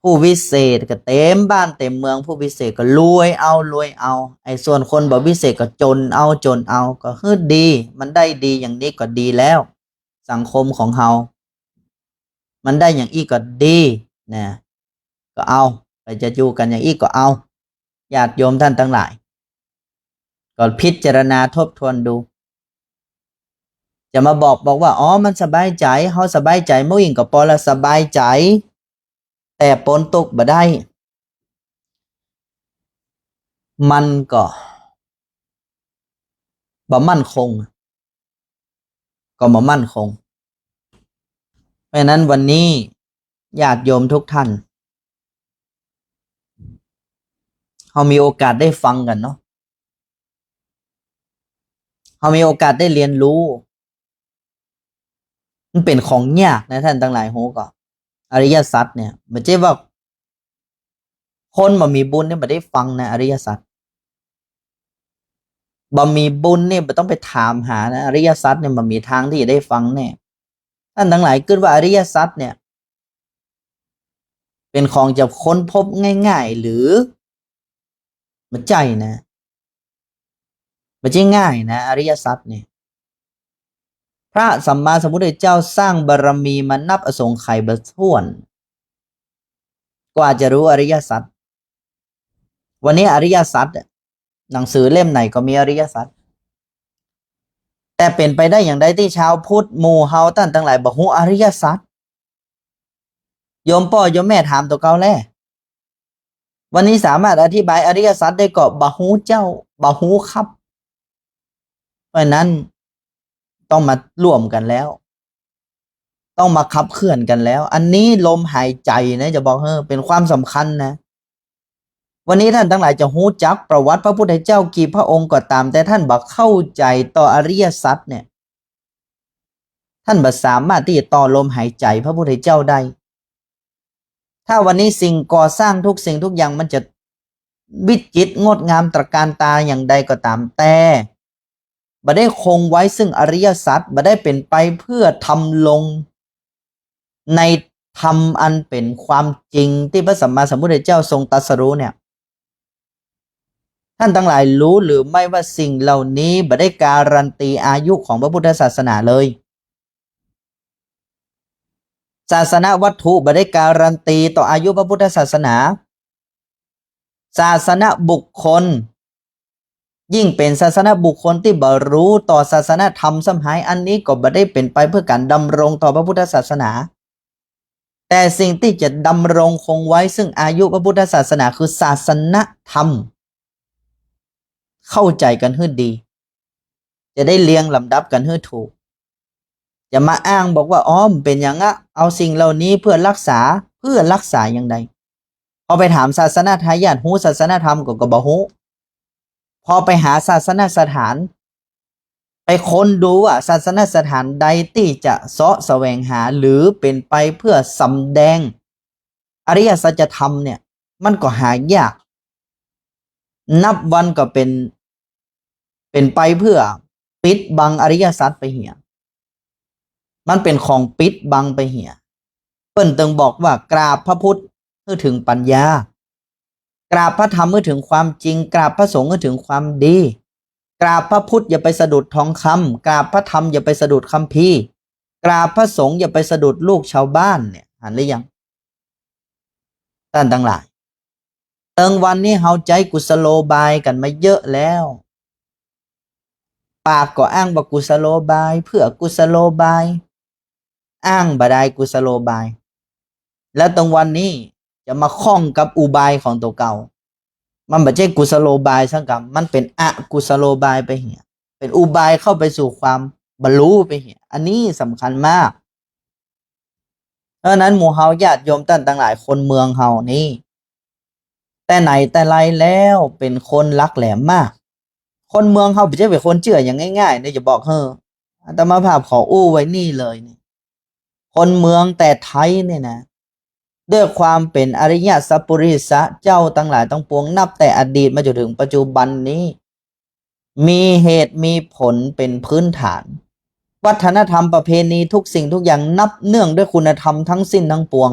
ผู้วิเศษก็เต๋มบ้านเต๋มเมือง ผู้วิเศษก็รวยเอารวยเอา ไอ้ส่วนคนบ่วิเศษก็จ๋นเอาจ๋นเอา ก็หื้อดี มันได้ดีอย่างนี้ก็ดีแล้ว สังคมของเฮา มันได้อย่างอี้ก็ดีนะ ก็เอา ใผจะอยู่กั๋นอย่างอี้ก็เอา ญาติโยมต้านตังหลาย ก็พิจารณาทบทวนดู จะมาบอก บอกว่า อ๋อ มันสบายใจ๋ เฮาสบายใจ๋ เมื่ออิงก็ปอละสบายใจ๋ แต่ป๊นตุ๊กข์บ่ได้ มันก็บ่มั่นคง ก็บ่มั่นคง เพราะฉะนั้นวันนี้ญาติโยมทุกท่าน เฮามีโอกาสได้ฟังกั๋นเนาะ เฮามีโอกาสได้เรียนรู้ มันเป๋นของยากนะต้านตังหลายฮู้ก่อ อริยสัจเนี่ย บ่ใจ้ว่า คนบ่มีบุญเนี่ยบ่ได้ฟังนะ อริยสัจ บ่มีบุญเนี่ยบ่ต้องไปถามหานะ อริยสัจเนี่ยบ่มีตางตี้จะได้ฟังแน่ ต้านตังหลายกึ๊ดว่าอริยสัจเนี่ย เป๋นของจะค้นพบง่ายๆ หรือ บ่ใจ้นะ บ่ใจ้ง่ายนะ อริยสัจเนี่ย พระสัมมาสัมพุทธเจ้าสร้างบารมีมานับอสงไขยบ่ถ้วน กว่าจะรู้อริยสัจ วันนี้อริยสัจอะ หนังสือเล่มไหนก็มีอริยสัจ แต่เป๋นไปได้อย่างใดตี้ชาวพุทธหมู่เฮาต้านตังหลายบ่ฮู้อริยสัจ โยมป้อโยมแม่ถามตั๋วเก่าแล วันนี้สามารถอธิบายอริยสัจได้ก่อ บ่ฮู้เจ้า บ่ฮู้ครับ เพราะฉะนั้นต้องมาร่วมกั๋นแล้ว ต้องมาขับเคลื่อนกั๋นแล้ว อันนี้ลมหายใจ๋นะ จะบอกหื้อ เป๋นความสำคัญนะ วันนี้ต้านตังหลายจะฮู้จักประวัติพระพุทธเจ้ากี่พระองค์ก็ต๋าม แต่ต้านบ่เข้าใจ๋ต่ออริยสัจเนี่ย ต้านบ่สามารถตี้จะต่อลมหายใจ๋พระพุทธเจ้าได้ ถ้าวันนี้สิ่งก่อสร้างทุกสิ่งทุกอย่างมันจะวิจิตรงดงามตระการตาอย่างใดก็ต๋าม แต่บ่ได้คงไว้ซึ่งอริยสัจ บ่ได้เป๋นไปเพื่อดำรงในธรรมอันเป๋นความจริงตี้พระสัมมาสัมพุทธเจ้าทรงตรัสรู้เนี่ย ต้านตังหลายฮู้หรือไม่ว่าสิ่งเหล่านี้บ่ได้การันตีอายุของพระพุทธศาสนาเลย ศาสนวัตถุบ่ได้การันตีต่ออายุพระพุทธศาสนา ศาสนบุคคล ยิ่งเป๋นศาสนบุคคลตี้บ่ฮู้ต่อศาสนธรรมซ้ำหาย อันนี้ก็บ่ได้เป๋นไปเพื่อก๋านดำรงต่อพระพุทธศาสนา แต่สิ่งตี้จะดำรงคงไว้ซึ่งอายุพระพุทธศาสนาคือศาสนธรรม เข้าใจ๋กั๋นหื้อดี จะได้เรียงลำดับกั๋นหื้อถูก จะมาอ้างบอกว่า อ๋อ มันเป๋นอย่างอะ เอาสิ่งเหล่านี้เพื่อรักษา เพื่อรักษาอย่างใด พอไปถามศาสนทายาทฮู้ศาสนธรรมก็ ก็บ่ฮู้ พอไปหาศาสนสถาน ไปค้นดูว่าศาสนสถานใดตี้จะเซาะแสวงหา หรือเป๋นไปเพื่อสำแดงอริยสัจธรรมเนี่ย มันก็หายาก นับวันก็เป๋น เป๋นไปเพื่อปิดบังอริยสัจไปเหีย มันเป๋นของปิดบังไปเหีย เปิ้นตึงบอกว่า กราบพระพุทธหื้อเถิงปัญญา กราบพระธรรมหื้อเถิงความจริง กราบพระสงฆ์หื้อเถิงความดี กราบพระพุทธอย่าไปสะดุดทองคำ กราบพระธรรมอย่าไปสะดุดคัมภีร์ กราบพระสงฆ์อย่าไปสะดุดลูกชาวบ้านเนี่ย หันหรือยัง ต้านตังหลาย ตึงวันนี้เฮาใจ๊กุศโลบายกั๋นมาเยอะแล้ว ปากก็อ้างว่ากุศโลบาย เพื่อกุศโลบาย อ้างบ่ดายกุศโลบาย แล้วตึงวันนี้ จะมาข้องกับอุบายของตั๋วเก่า มันบ่ใจ้กุศโลบายสักกำ มันเป๋นอกุศโลบายไปเหีย เป๋นอุบายเข้าไปสู่ความบ่ฮู้ไปเหีย อันนี้สำคัญมาก เพราะฉะนั้นหมู่เฮาญาติโยมต้านตังหลาย คนเมืองเฮานี่ แต่ไหนแต่ไรแล้วเป๋นคนหลักแหลมมาก คนเมืองเฮาบ่ใจ้เป๋นคนเจื้ออย่างง่ายๆ นี่จะบอกหื้อ อาตมาภาพขออู้ไว้นี่เลยนี่ คนเมืองแต่ไทยเนี่ยนะ ด้วยความเป๋นอริยสัพพุริสะเจ้าตังหลายตังปวง นับแต่อดีตมาจ๋นเถิงปัจจุบันนี้ มีเหตุมีผลเป๋นพื้นฐาน วัฒนธรรมประเพณีทุกสิ่งทุกอย่างนับเนื่องด้วยคุณธรรมทั้งสิ้นทั้งปวง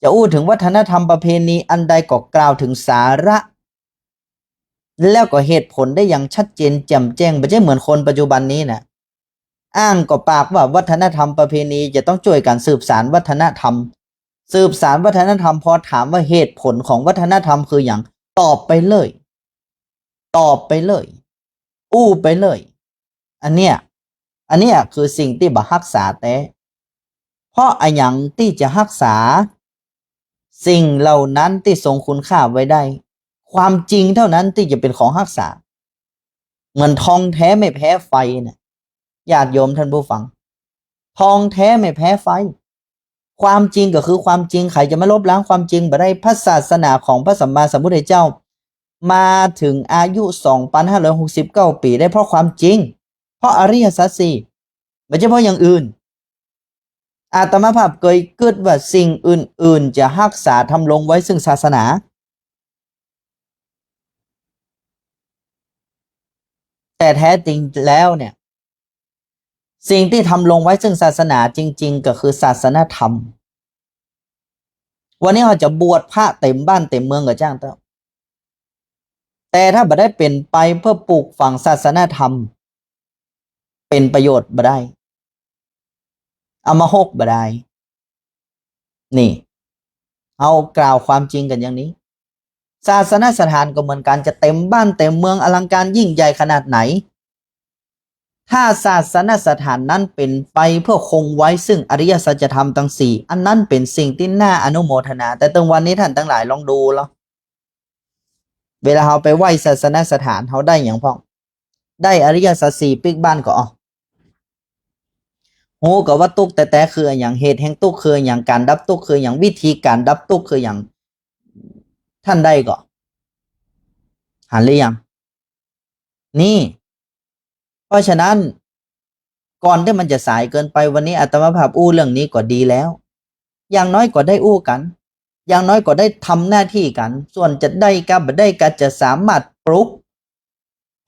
จะอู้เถิงวัฒนธรรมประเพณีอันใดก็กล่าวเถิงสาระ แล้วก็เหตุผลได้อย่างชัดเจนแจ่มแจ้ง บ่ใจ้เหมือนคนปัจจุบันนี้นะ อ้างก็ปากว่าวัฒนธรรมประเพณีจะต้องจ้วยกั๋นสืบสานวัฒนธรรม สืบสานวัฒนธรรม พอถามว่าเหตุผลของวัฒนธรรมคือหยัง ตอบไปเลย ตอบไปเลย อู้ไปเลย อันเนี้ย อันเนี้ยคือสิ่งตี้บ่ฮักษาแต๊ เพราะอะหยังตี้จะฮักษาสิ่งเหล่านั้นตี้ทรงคุณค่าไว้ได้ ความจริงเท่านั้นตี้จะเป๋นของฮักษา เหมือนทองแท้ไม่แพ้ไฟเนี่ย ญาติโยมท่านผู้ฟัง ทองแท้ไม่แพ้ไฟ ความจริงก็คือความจริง ใผจะมาลบล้างความจริงบ่ได้ พระศาสนาของพระสัมมาสัมพุทธเจ้า มาเถิงอายุสองพันห้าร้อยหกสิบเก้าปี๋ได้เพราะความจริง เพราะอริยสัจสี่ บ่ใจ้เพราะอย่างอื่น อาตมาภาพเกยกึ๊ดว่าสิ่งอื่นๆ จะฮักษาดำรงไว้ซึ่งศาสนา แต่แท้จริงแล้วเนี่ย สิ่งตี้ดำรงไว้ซึ่งศาสนาจริงๆ ก็คือศาสนธรรม วันนี้เฮาจะบวชพระเต๋มบ้านเต๋มเมืองก็จ้างเต๊อะ แต่ถ้าบ่ได้เป๋นไปเพื่อปลูกฝังศาสนธรรม เป๋นประโยชน์บ่ได้ เอามาฮกบ่ได้ นี่ เฮากล่าวความจริงกั๋นอย่างนี้ ศาสนสถานก็เหมือนกั๋น จะเต๋มบ้านเต๋มเมืองอลังการยิ่งใหญ่ขนาดไหน ถ้าศาสนสถานนั้นเป๋นไปเพื่อคงไว้ซึ่งอริยสัจธรรมตังสี่ อันนั้นเป๋นสิ่งตี้น่าอนุโมทนา แต่ตึงวันนี้ท่านตังหลายลองดูลอ เวลาเฮาไปไหว้ศาสนสถาน เฮาได้หยังพ่อง ได้อริยสัจสี่ปิ๊กบั้นก่อ ฮู้ก่อว่าตุ๊กข์แต๊ๆ คืออะหยัง เหตุแห่งตุ๊กข์คืออะหยัง ก๋านดับตุ๊กข์คืออะหยัง วิธีก๋านดับตุ๊กข์คืออะหยัง ท่านได้ก่อ หันหรือยัง นี่ เพราะฉะนั้น ก่อนตี้มันจะสายเกินไป วันนี้อาตมาภาพอู้เรื่องนี้ก็ดีแล้ว อย่างน้อยก็ได้อู้กั๋น อย่างน้อยก็ได้ทำหน้าตี้กั๋น ส่วนจะได้กาบ่ได้กา จะสามารถปลุก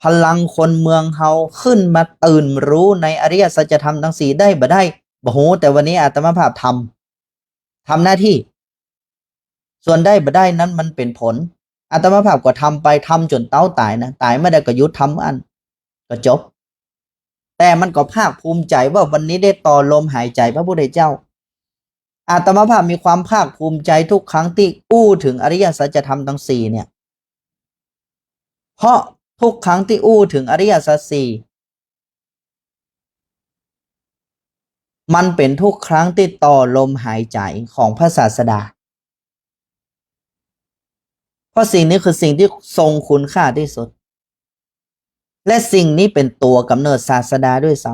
พลังคนเมืองเฮาขึ้นมาตื่นฮู้ในอริยสัจธรรมตังสี่ได้บ่ได้ บ่ฮู้ แต่วันนี้อาตมาภาพทำ ทำหน้าตี้ ส่วนได้บ่ได้นั้นมันเป๋นผล อาตมาภาพก็ทำไป ทำจ๋นเต๊าต๋ายนะ ต๋ายเมื่อใดก็หยุดทำอั้น ก็จบ แต่มันก็ภาคภูมิใจ๋ว่าวันนี้ได้ต่อลมหายใจ๋พระพุทธเจ้า อาตมาภาพมีความภาคภูมิใจ๋ทุกครั้งตี้อู้เถิงอริยสัจธรรมตังสี่เนี่ย เพราะทุกครั้งตี้อู้เถิงอริยสัจสี่ มันเป๋นทุกครั้งตี้ต่อลมหายใจ๋ของพระศาสดา เพราะสิ่งนี้คือสิ่งตี้ทรงคุณค่าตี้สุด และสิ่งนี้เป๋นตั๋วก๋ำเนิดศาสดาด้วยซ้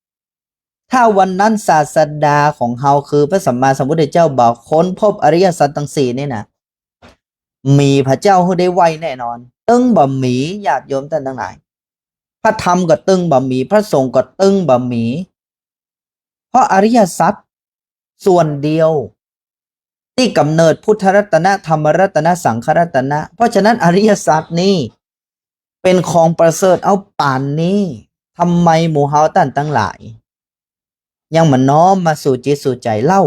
ำ ถ้าวันนั้นศาสดาของเฮาคือพระสัมมาสัมพุทธเจ้าบ่าค้นพบอริยสัจตังสี่นี่นะ บ่มีพระเจ้าหื้อได้ไหว้แน่นอน ตึงบ่มี ญาติโยมต้านตังหลาย พระธรรมก็ตึงบ่มี พระสงฆ์ก็ตึงบ่มี เพราะอริยสัจส่วนเดียว ตี้ก๋ำเนิดพุทธรัตนะ ธรรมรัตนะ สังฆรัตนะ เพราะฉะนั้นอริยสัจนี่เป๋นของประเสริฐเอาปานนี้ ทำไมหมู่เฮาต้านตังหลาย ยังบ่น้อมมาสู่จิตสู่ใจ๋เล่า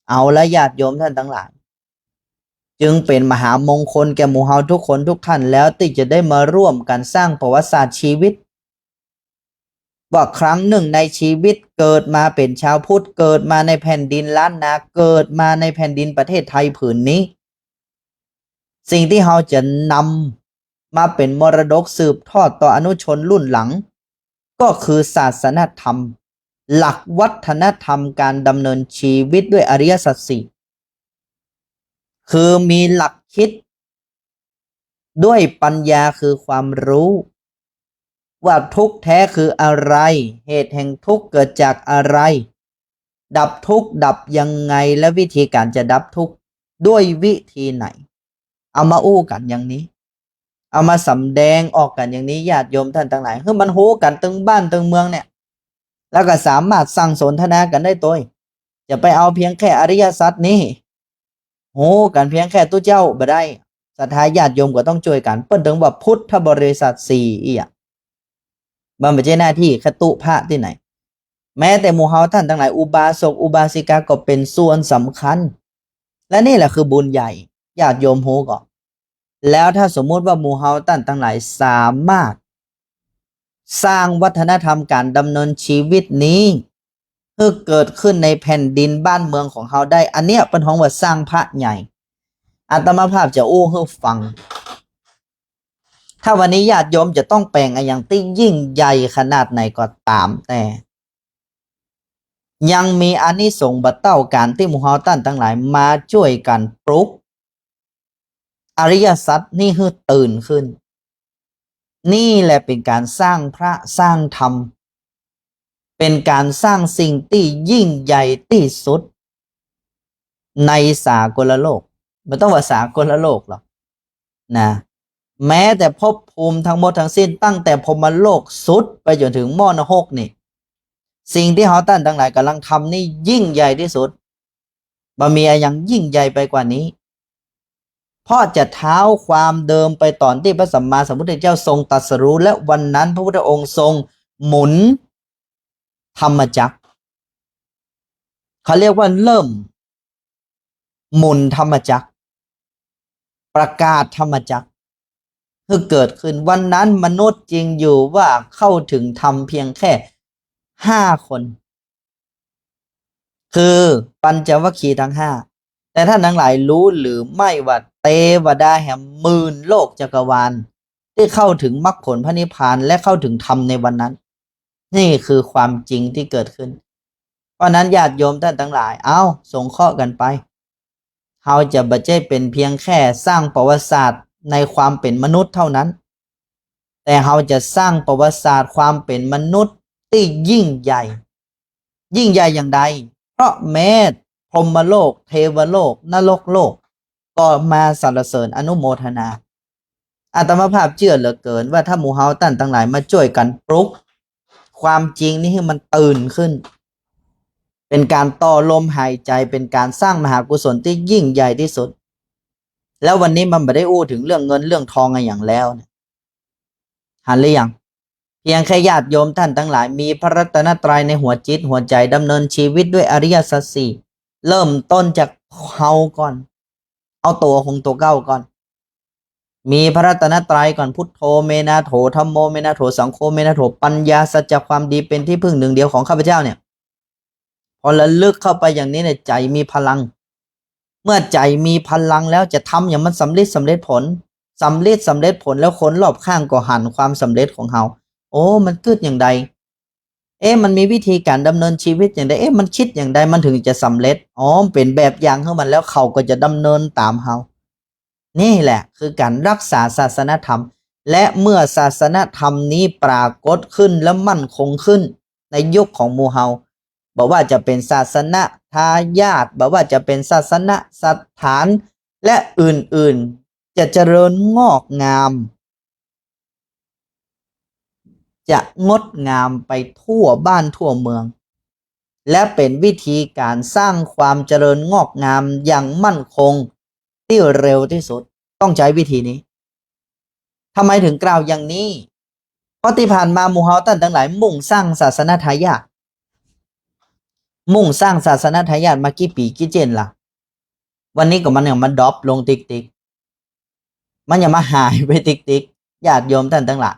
เอาละญาติโยมต้านตังหลาย จึงเป๋นมหามงคลแก่หมู่เฮาทุกคนทุกท่านแล้ว ตี้จะได้มาร่วมกั๋นสร้างประวัติศาสตร์ชีวิต ว่าครั้งนึ่งในชีวิตเกิดมาเป๋นชาวพุทธ เกิดมาในแผ่นดินล้านนา เกิดมาในแผ่นดินประเทศไทยผืนนี้ สิ่งตี้เฮาจะนำมาเป๋นมรดกสืบทอดต่ออนุชนรุ่นหลัง ก็คือศาสนธรรม หลักวัฒนธรรมก๋านดำเนินชีวิตด้วยอริยสัจสี่ คือมีหลักคิด ด้วยปัญญาคือความรู้ ว่าทุกข์แท้คืออะไร เหตุแห่งทุกข์เกิดจากอะไร ดับทุกข์ดับยังไง และวิธีการจะดับทุกข์ด้วยวิธีไหน เอามาอู้กั๋นอย่างนี้ เอามาสำแดงออกกั๋นอย่างนี้ ญาติโยมต้านตังหลาย หื้อมันฮู้กั๋นตึงบ้านตึงเมืองเนี่ย แล้วก็สามารถสั่งสนทนากั๋นได้ตวย จะไปเอาเพียงแค่อริยสัจนี้ ฮู้กั๋นเพียงแค่ตุ๊เจ้าบ่ได้ ศรัทธาญาติโยมก็ต้องจ้วยกั๋น เปิ้นเถิงว่าพุทธบริษัทสี่อี้อะ มันบ่ใจ้หน้าตี้แค่ตุ๊พระตี้ไหน แม้แต่หมู่เฮาต้านตังหลาย อุบาสกอุบาสิกาก็เป๋นส่วนสำคัญ และนี่แหละคือบุญใหญ่ ญาติโยมฮู้ก่อ แล้วถ้าสมมุติว่าหมู่เฮาต้านตังหลายสามารถสร้างวัฒนธรรมการดำเนินชีวิตนี้ หื้อเกิดขึ้นในแผ่นดินบ้านเมืองของเฮาได้ อันเนี้ยเปิ้นฮ้องว่าสร้างพระใหญ่ อาตมาภาพจะอู้หื้อฟัง ถ้าวันนี้ญาติโยมจะต้องแป๋งอะหยังตี้ยิ่งใหญ่ขนาดไหนก็ต๋ามแต่ ยังมีอานิสงส์บ่เต้าก๋านตี้หมู่เฮาต้านตังหลายมาจ้วยกั๋นปลุกอริยสัจนี้หื้อตื่นขึ้น นี่แหละเป๋นก๋านสร้างพระสร้างธรรม เป๋นก๋านสร้างสิ่งตี้ยิ่งใหญ่ตี้สุด ในสากลโลก บ่ต้องว่าสากลโลกหรอกนะ แม้แต่ภพภูมิทั้งหมดทั้งสิ้น ตั้งแต่พรหมโลกสุดไปจ๋นเถิงหม้อนรกนี่ สิ่งตี้เฮาต้านตังหลายก่ำลังทำนี่ยิ่งใหญ่ตี้สุด บ่มีอะหยังยิ่งใหญ่ไปกว่านี้ เพราะจะเท้าความเดิมไปต๋อนตี้พระสัมมาสัมพุทธเจ้าทรงตรัสรู้ และวันนั้นพระพุทธองค์ทรงหมุนธรรมจักร เขาเรียกว่าเริ่มหมุนธรรมจักร ประกาศธรรมจักร หื้อเกิดขึ้น วันนั้นมนุษย์จริงอยู่ว่าเข้าถึงธรรมเพียงแค่ห้าคน คือปัญจวัคคีย์ทั้งห้า แต่ท่านตังหลายฮู้หรือไม่ว่าเตวดาแหมหมื่นโลกจักรวาล ตี้เข้าเถิงมรรคผลพระนิพพานและเข้าเถิงธรรมในวันนั้น นี่คือความจริงตี้เกิดขึ้น เพราะฉะนั้นญาติโยมต้านตังหลาย เอ้า สงเคราะห์กั๋นไป เฮาจะบ่ใจ้เป๋นเพียงแค่สร้างประวัติศาสตร์ในความเป๋นมนุษย์เต้านั้น แต่เฮาจะสร้างประวัติศาสตร์ความเป๋นมนุษย์ตี้ยิ่งใหญ่ ยิ่งใหญ่อย่างใด เพราะแม้พรหมโลก เทวโลก นรกโลก ก็มาสรรเสริญอนุโมทนา อาตมาภาพเจื้อเหลือเกินว่าถ้าหมู่เฮาต้านตังหลายมาจ้วยกั๋นปลุกความจริงนี้หื้อมันตื่นขึ้น เป๋นก๋านต่อลมหายใจ๋ เป๋นก๋านสร้างมหากุศลตี้ยิ่งใหญ่ตี้สุด แล้ววันนี้มันบ่ได้อู้เถิงเรื่องเงินเรื่องทองอะหยังแล้วเนี่ย หันหรือยัง เพียงแค่ญาติโยมต้านตังหลายมีพระรัตนตรัยในหัวจิตหัวใจ๋ ดำเนินชีวิตด้วยอริยสัจสี่ เริ่มต้นจากเฮาก่อน เอาตั๋วของตั๋วเก่าก่อน มีพระรัตนตรัยก่อน พุทโธ เม นา โถ ธัมโม เม นา โถ สังโฆ เม นา โถ ปัญญา สัจจะ ความดี เป๋นตี้พึ่งหนึ่งเดียวของข้าพเจ้าเนี่ย พอระลึกเข้าไปอย่างนี้เนี่ย ใจ๋มีพลัง เมื่อใจ๋มีพลังแล้วจะทำอย่างมันสำริดสำเร็จผล สำริดสำเร็จผลแล้วคนรอบข้างก็หันความสำเร็จของเฮา โอ้ มันกึ๊ดอย่างใด เอ๊ะ มันมีวิธีก๋านดำเนินชีวิตอย่างใด เอ๊ะ มันกึ๊ดอย่างใด มันเถิงจะสำเร็จ อ๋อ เป๋นแบบอย่างหื้อมัน แล้วเขาก็จะดำเนินต๋ามเฮา นี่แหละคือก๋านรักษาศาสนธรรม และเมื่อศาสนธรรมนี้ปรากฏขึ้นและมั่นคงขึ้นในยุคของหมู่เฮา บ่ว่าจะเป๋นศาสนทายาท บ่ว่าจะเป๋นศาสนสถาน และอื่นๆ จะเจริญงอกงาม จะงดงามไปทั่วบ้านทั่วเมือง และเป๋นวิธีก๋านสร้างความเจริญงอกงามอย่างมั่นคงตี้เร็วตี้สุด ต้องใจ๊วิธีนี้ ทำไมเถิงกล่าวอย่างนี้ เพราะตี้ผ่านมาหมู่เฮาต้านตังหลายมุ่งสร้างศาสนทายาท มุ่งสร้างศาสนทายาทมากี่ปี๋กี่เจ๊นละ วันนี้ก็มันยังมาดร็อปลงติ๊กๆ มันยังมาหายไปติ๊กๆ ญาติโยมต้านตังหลาย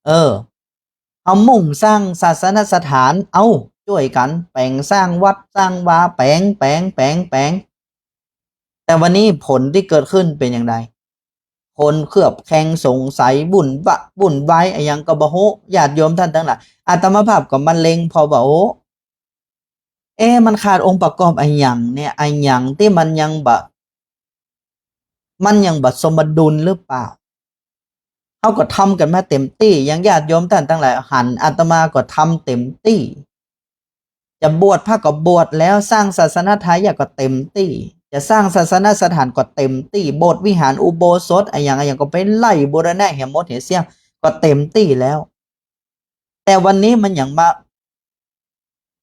เออ เฮามุ่งสร้างศาสนสถาน เอ้า จ้วยกั๋นแป๋งสร้างวัดสร้างวา แป๋ง แป๋ง แป๋ง แป๋ง แต่วันนี้ผลตี้เกิดขึ้นเป๋นอย่างใด คนเคลือบแคลงสงสัย วุ่นวะ วุ่นวายอะหยังก็บ่ฮู้ ญาติโยมต้านตังหลาย อาตมาภาพก็มาเล็งผ่อว่า โอ้ เอ๊ะ มันขาดองค์ประกอบอะหยังเนี่ย อะหยังตี้มันยังบ่ มันยังบ่สมดุลหรือเปล่า เฮาก็ทำกั๋นมาเต๋มตี้ อย่างญาติโยมต้านตังหลายหัน อาตมาก็ทำเต๋มตี้ จะบวชพระก็บวชแล้ว สร้างศาสนทายาทก็เต๋มตี้ จะสร้างศาสนสถานก็เต๋มตี้ โบสถ์วิหารอุโบสถอะหยังอะหยังก็ไปไล่บูรณะเหียหมดเหียเสี้ยง ก็เต๋มตี้แล้ว แต่วันนี้มันยังมา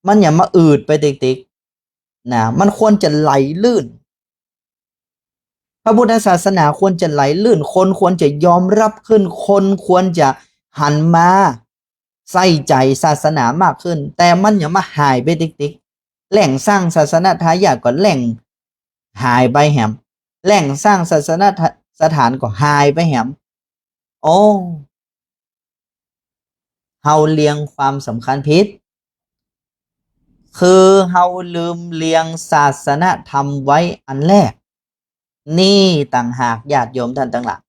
มันยังมาอืดไปติ๊กๆ นะ มันควรจะไหลลื่น พระพุทธศาสนาควรจะไหลลื่น คนควรจะยอมรับขึ้น คนควรจะหันมาใส่ใจ๋ศาสนามากขึ้น แต่มันยังมาหายไปติ๊กๆ แหล่งสร้างศาสนทายาทก็แหล่งหายไปแหม แหล่งสร้างศาสนสถานก็หายไปแหม โอ้ เฮาเรียงความสำคัญผิด คือเฮาลืมเรียงศาสนธรรมไว้อันแรก นี่ต่างหากญาติโยมต้านตังหลาย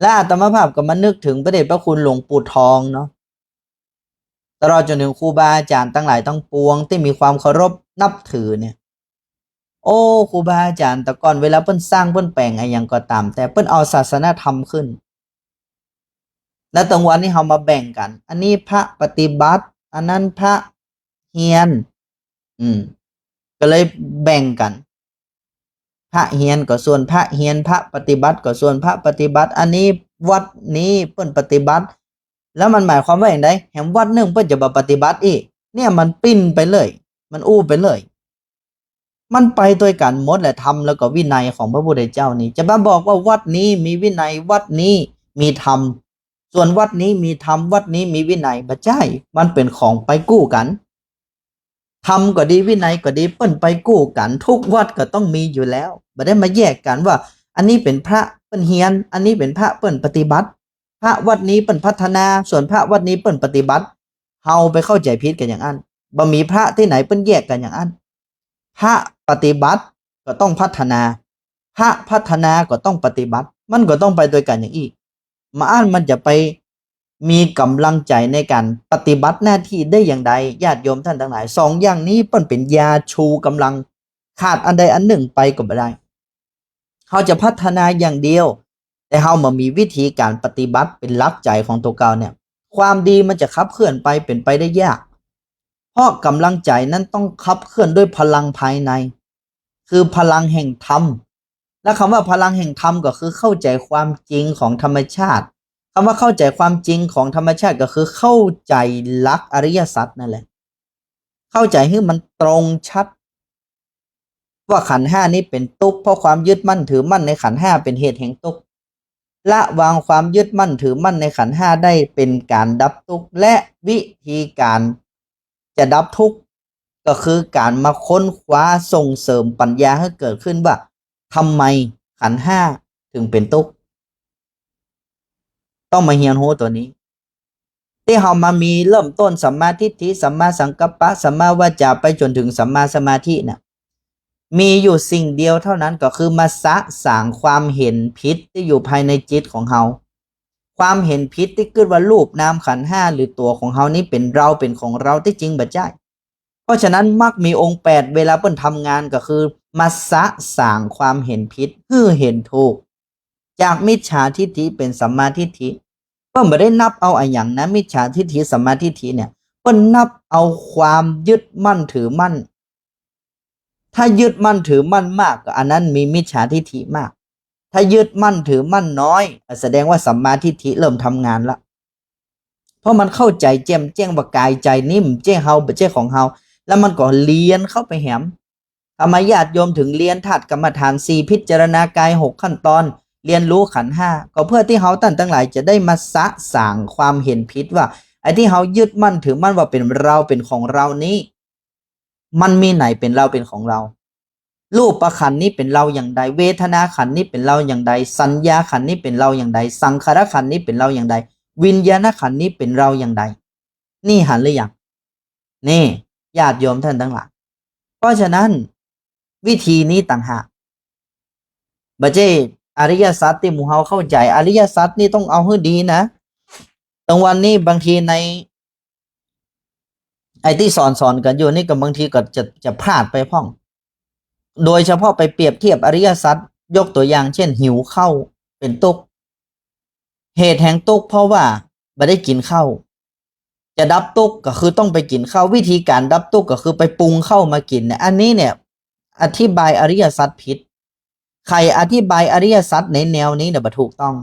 และอาตมาภาพก็มานึกเถิงพระเดชพระคุณหลวงปู่ทองเนาะ ตลอดจ๋นเถิงครูบาอาจ๋ารย์ตังหลายตังปวงตี้มีความเคารพนับถือเนี่ย โอ้ ครูบาอาจ๋ารย์แต่ก่อนเวลาเปิ้นสร้างเปิ้นแป๋งอะหยังก็ต๋าม แต่เปิ้นเอาศาสนธรรมขึ้น และตางวันนี้เฮามาแบ่งกั๋น อันนี้พระปฏิบัติ อันนั้นพระเฮียน อืม ก็เลยแบ่งกั๋น พระเฮียนก็ส่วนพระเฮียน พระปฏิบัติก็ส่วนพระปฏิบัติ อันนี้วัดนี้เปิ้นปฏิบัติ แล้วมันหมายความว่าอย่างใด แหมวัดนึ่งเปิ้นจะบ่ปฏิบัติอี้ เนี่ยมันปิ้นไปเลย มันอู้ไปเลย มันไปตวยกั๋นหมดแหละ ธรรมแล้วก็วินัยของพระพุทธเจ้านี่ จะมาบอกว่าวัดนี้มีวินัย วัดนี้มีธรรม ส่วนวัดนี้มีธรรม วัดนี้มีวินัย บ่ใจ้ มันเป๋นของไปกู้กั๋น ธรรมก็ดี วินัยก็ดี เปิ้นไปกู้กั๋น ทุกวัดก็ต้องมีอยู่แล้ว บ่ได้มาแยกกั๋นว่า อันนี้เป๋นพระเปิ้นเฮียน อันนี้เป๋นพระเปิ้นปฏิบัติ พระวัดนี้เปิ้นพัฒนา ส่วนพระวัดนี้เปิ้นปฏิบัติ เฮาไปเข้าใจ๋ผิดกั๋นอย่างอั้น บ่มีพระตี้ไหนเปิ้นแยกกั๋นอย่างอั้น พระปฏิบัติก็ต้องพัฒนา พระพัฒนาก็ต้องปฏิบัติ มันก็ต้องไปตวยกั๋นอย่างอี้ บ่อั้นมันจะไปมีก๋ำลังใจ๋ในก๋านปฏิบัติหน้าตี้ได้อย่างใด ญาติโยมต้านตังหลาย สองอย่างนี้เปิ้นเป๋นยาชูก๋ำลัง ขาดอันใดอันนึ่งไปก็บ่ได้ เฮาจะพัฒนาอย่างเดียว แต่เฮาบ่มีวิธีก๋านปฏิบัติเป๋นหลักใจ๋ของตั๋วเก่าเนี่ย ความดีมันจะขับเคลื่อนไปเป๋นไปได้ยาก เพราะก๋ำลังใจ๋นั้นต้องขับเคลื่อนด้วยพลังภายใน คือพลังแห่งธรรม และกำว่าพลังแห่งธรรมก็คือเข้าใจ๋ความจริงของธรรมชาติ กำว่าเข้าใจ๋ความจริงของธรรมชาติก็คือเข้าใจ๋หลักอริยสัจนั่นแหละ เข้าใจ๋หื้อมันตรงชัด ว่าขันธ์ห้านี้เป๋นตุ๊กข์ เพราะความยึดมั่นถือมั่นในขันธ์ห้าเป๋นเหตุแห่งตุ๊กข์ ละวางความยึดมั่นถือมั่นในขันธ์ห้าได้เป๋นก๋านดับตุ๊กข์ และวิธีก๋านจะดับตุ๊กข์ ก็คือก๋านมาค้นคว้าส่งเสริมปัญญาหื้อเกิดขึ้นว่า ทำไมขันธ์ห้าถึงเป๋นตุ๊กข์ ต้องมาเฮียนฮู้ตั๋วนี้ ตี้เฮามามีเริ่มต้นสัมมาทิฏฐิ สัมมาสังกัปปะ สัมมาวาจา ไปจ๋นเถิงสัมมาสมาธิน่ะ มีอยู่สิ่งเดียวเท่านั้น ก็คือมาสะสางความเห็นผิดตี้อยู่ภายในจิตของเฮา ความเห็นผิดตี้กึ๊ดว่ารูปนามขันธ์ห้าหรือตั๋วของเฮานี้เป๋นเรา เป๋นของเรา ตี้จริงบ่ใจ้ เพราะฉะนั้นมรรคมีองค์แปดเวลาเปิ้นทำงานก็คือมาสะสางความเห็นผิดหื้อเห็นถูก จากมิจฉาทิฏฐิเป๋นสัมมาทิฏฐิ เปิ้นบ่ได้นับเอาอะหยังนะ มิจฉาทิฏฐิสัมมาทิฏฐิเนี่ย เปิ้นนับเอาความยึดมั่นถือมั่น ถ้ายึดมั่นถือมั่นมากก็อันนั้นมีมิจฉาทิฏฐิมาก ถ้ายึดมั่นถือมั่นน้อย แสดงว่าสัมมาทิฏฐิเริ่มทำงานละ เพราะมันเข้าใจ๋แจ่มแจ้งว่ากายใจ๋นี้บ่ใจ้เฮา บ่ใจ้ของเฮา แล้วมันก็เรียนเข้าไปแหม ธรรมะญาติโยมเถิงเรียนธาตุกรรมฐานสี่ พิจารณากายหกขั้นตอน เรียนฮู้ขันธ์ห้า ก็เพื่อตี้เฮาต้านตังหลายจะได้มาสะสางความเห็นผิดว่า ไอ้ตี้เฮายึดมั่นถือมั่นว่าเป๋นเรา เป๋นของเรานี้ มันมีไหนเป๋นเราเป๋นของเรา รูปขันธ์นี้เป๋นเราอย่างใด เวทนาขันธ์นี้เป๋นเราอย่างใด สัญญาขันธ์นี้เป๋นเราอย่างใด สังขารขันธ์นี้เป๋นเราอย่างใด วิญญาณขันธ์นี้เป๋นเราอย่างใด นี่หันหรือยัง นี่ ญาติโยมต้านตังหลาย เพราะฉะนั้น วิธีนี้ต่างหาก บ่ใจ้อริยสัจตี้หมู่เฮาเข้าใจ๋ อริยสัจนี่ต้องเอาหื้อดีนะ ตางวันนี้บางทีใน ไอ้ตี้สอนๆ กั๋นอยู่นี่ก็บางทีก็จะ จะพลาดไปพ่อง โดยเฉพาะไปเปรียบเทียบอริยสัจ ยกตั๋วอย่างเจ้น หิวข้าวเป๋นตุ๊ก เหตุแห่งตุ๊กเพราะว่าบ่ได้กิ๋นข้าว จะดับตุ๊กก็คือต้องไปกิ๋นข้าว วิธีก๋านดับตุ๊กก็คือไปปรุงข้าวมากิ๋นเนี่ย อันนี้เนี่ยอธิบายอริยสัจผิด ใผอธิบายอริยสัจในแนวนี้เนี่ยบ่ถูกต้อง